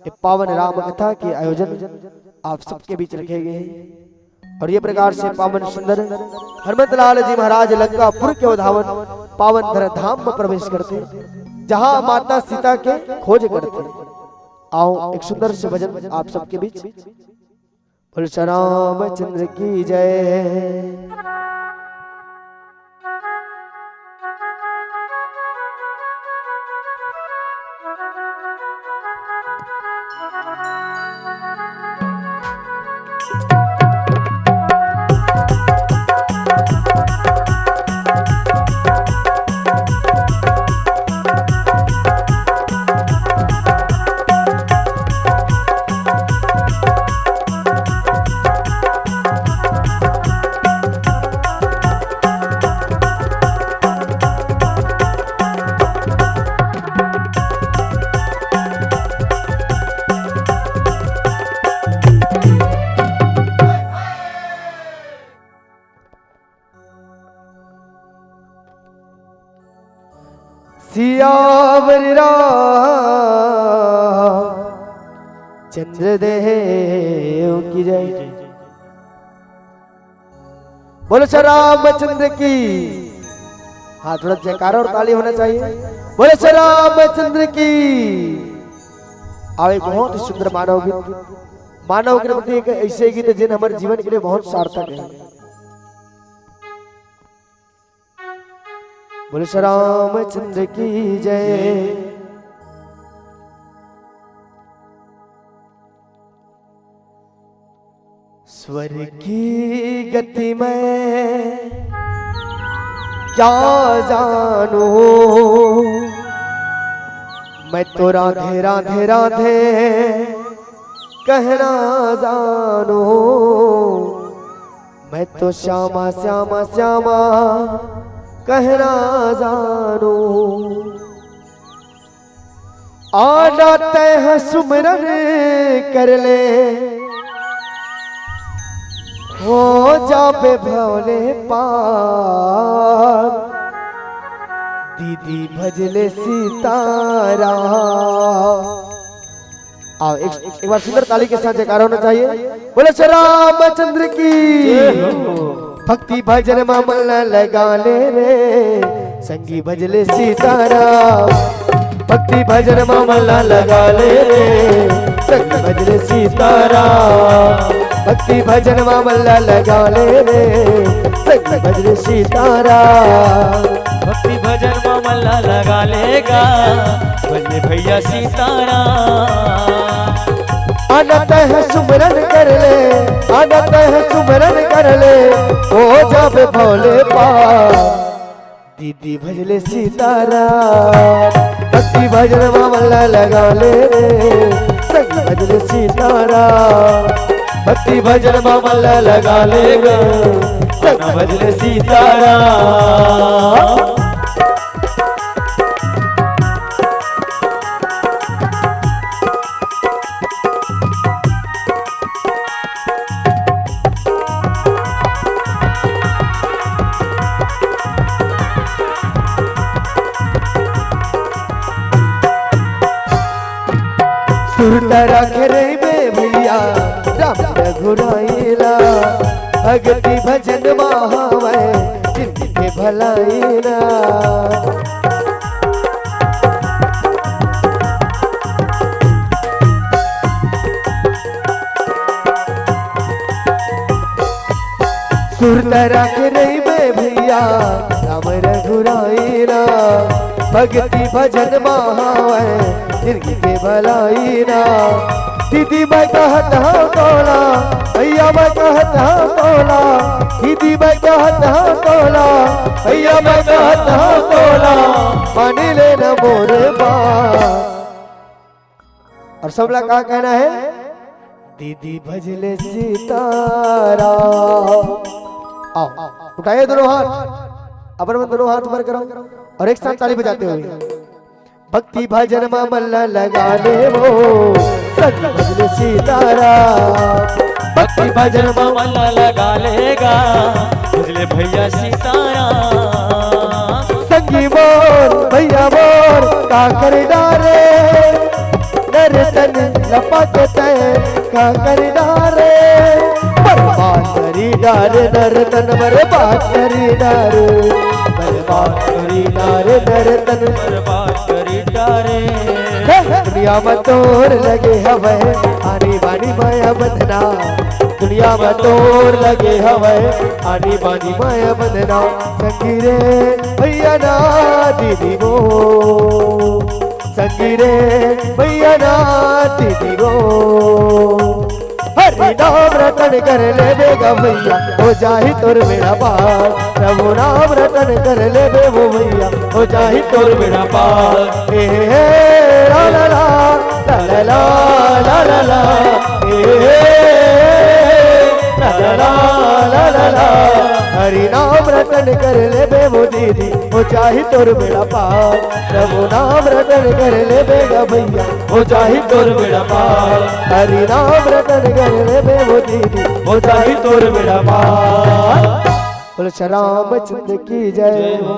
ये पावन राम कथा के आयोजन आप सबके बीच रखे गए हैं। और ये प्रकार से पावन सुंदर हनुमत लाल जी महाराज लंकापुर के उधावन पावन धर धाम में प्रवेश करथे, जहाँ माता सीता के खोज करथे। आओ, एक सुंदर से भजन आप सबके बीच। बोल श्री रामचंद्र की जय। सियावर रामचंद्र देव की जय। बोलो श्री रामचंद्र की। हाँ, थोड़ा जयकारा और ताली होना चाहिए। बोलो श्री रामचंद्र की। आवे बहुत ही सुंदर मानव गीत। मानव के प्रति एक ऐसे गीत है जिन हमारे जीवन के लिए बहुत सार्थक है। बोले श्री रामचंद्र की जय। स्वर की गति मैं क्या जानूं, मैं तो राधे राधे राधे कहना जानूं, मैं तो श्यामा श्यामा श्यामा कहना जानूं। आना तैं ह सुमरन कर ले, हो जाबे भव ले पार। दीदी भजले सीताराम। आओ, एक, एक बार सुंदर ताली के साथ जयकारा होना चाहिए। बोले श्री रामचंद्र की। जय हो। भक्ति भजन मा मन ला लगा ले रे, संगी भजले सीताराम। भक्ति भजन मा मन ला लगा ले रे, संगी भजले सीताराम। भक्ति भजन मा मन ला लगा ले रे, संगी भजले सीताराम। भक्ति भजन मा मन ला लगा ले गा, भजले भैया सीताराम। आना तैं ह सुमरन कर ले, आना तैं ह सुमरन कर ले, हो जाबे भव ले पार। दीदी भजले सीताराम। भक्ति भजन मा मन ला लगा ले रे, संगी भजले सीताराम। भक्ति भजन मा मन ला लगा ले गा, संगी भजले सीताराम। सुरता राखे रहिबे भैया राम रघुराई ला, भक्ति भजन मा हवय जिनके भलाई ला। सुरता राखे रहिबे भैया राम रघुराई ला, भक्ति भजन मा हवय जिनके भलाई ला। दीदी मैं कहत हंव तोला, भैया मैं कहत हंव तोला, दीदी मैं कहत हंव तोला, भैया मैं कहत हंव तोला, मान ले न मोर बात। अउ सबला का कहना हे? दीदी भजले सीताराम। आओ, उठाइए दोनों हाथ, अपन मन दोनों हाथ ऊपर करो अउ एक साथ ताली बजाते हुए। भक्ति भजन मा मन ला लगा ले वो, संगी भजले सीताराम। भक्ति भजन मा मन ला लगा ले गा, भजले भैया सीताराम। संगी मोर भैया मोर का कर डारे, नर तन लपक तैं का कर डारे। बर्बाद करी डारे नर तन, बर्बाद करी डारे, बर्बाद करी डारे नर तन, बर्बाद करी डारे। हे, दुनिया मा तोर लगे हवय आनी बानी माया बंधना, दुनिया मा तोर लगे हवय आनी बानी माया बंधना। संगी रे भैया ना दीदी वो, संगी रे भैया ना दीदी वो। हरि नाम रटन कर लेबे गा भैया, हो जाही तोर बेड़ा पार। प्रभु नाम रटन कर लेबे वो भैया, हो जाही तोर बेड़ा पार। ए हे हे, ला ला ला, ला ला ला, ला ला ला, ए हे हे, ला ला ला, ला ला ला। हरि नाम रटन कर लेबे वो दीदी, हो जाही तोर बेड़ा पार। प्रभु नाम रटन कर लेबे गा भैया, हो जाही तोर बेड़ा पार। हरि नाम रटन कर लेबे वो दीदी, हो जाही तोर बेड़ा पार। बोलो श्री रामचंद्र की जय। जय हो।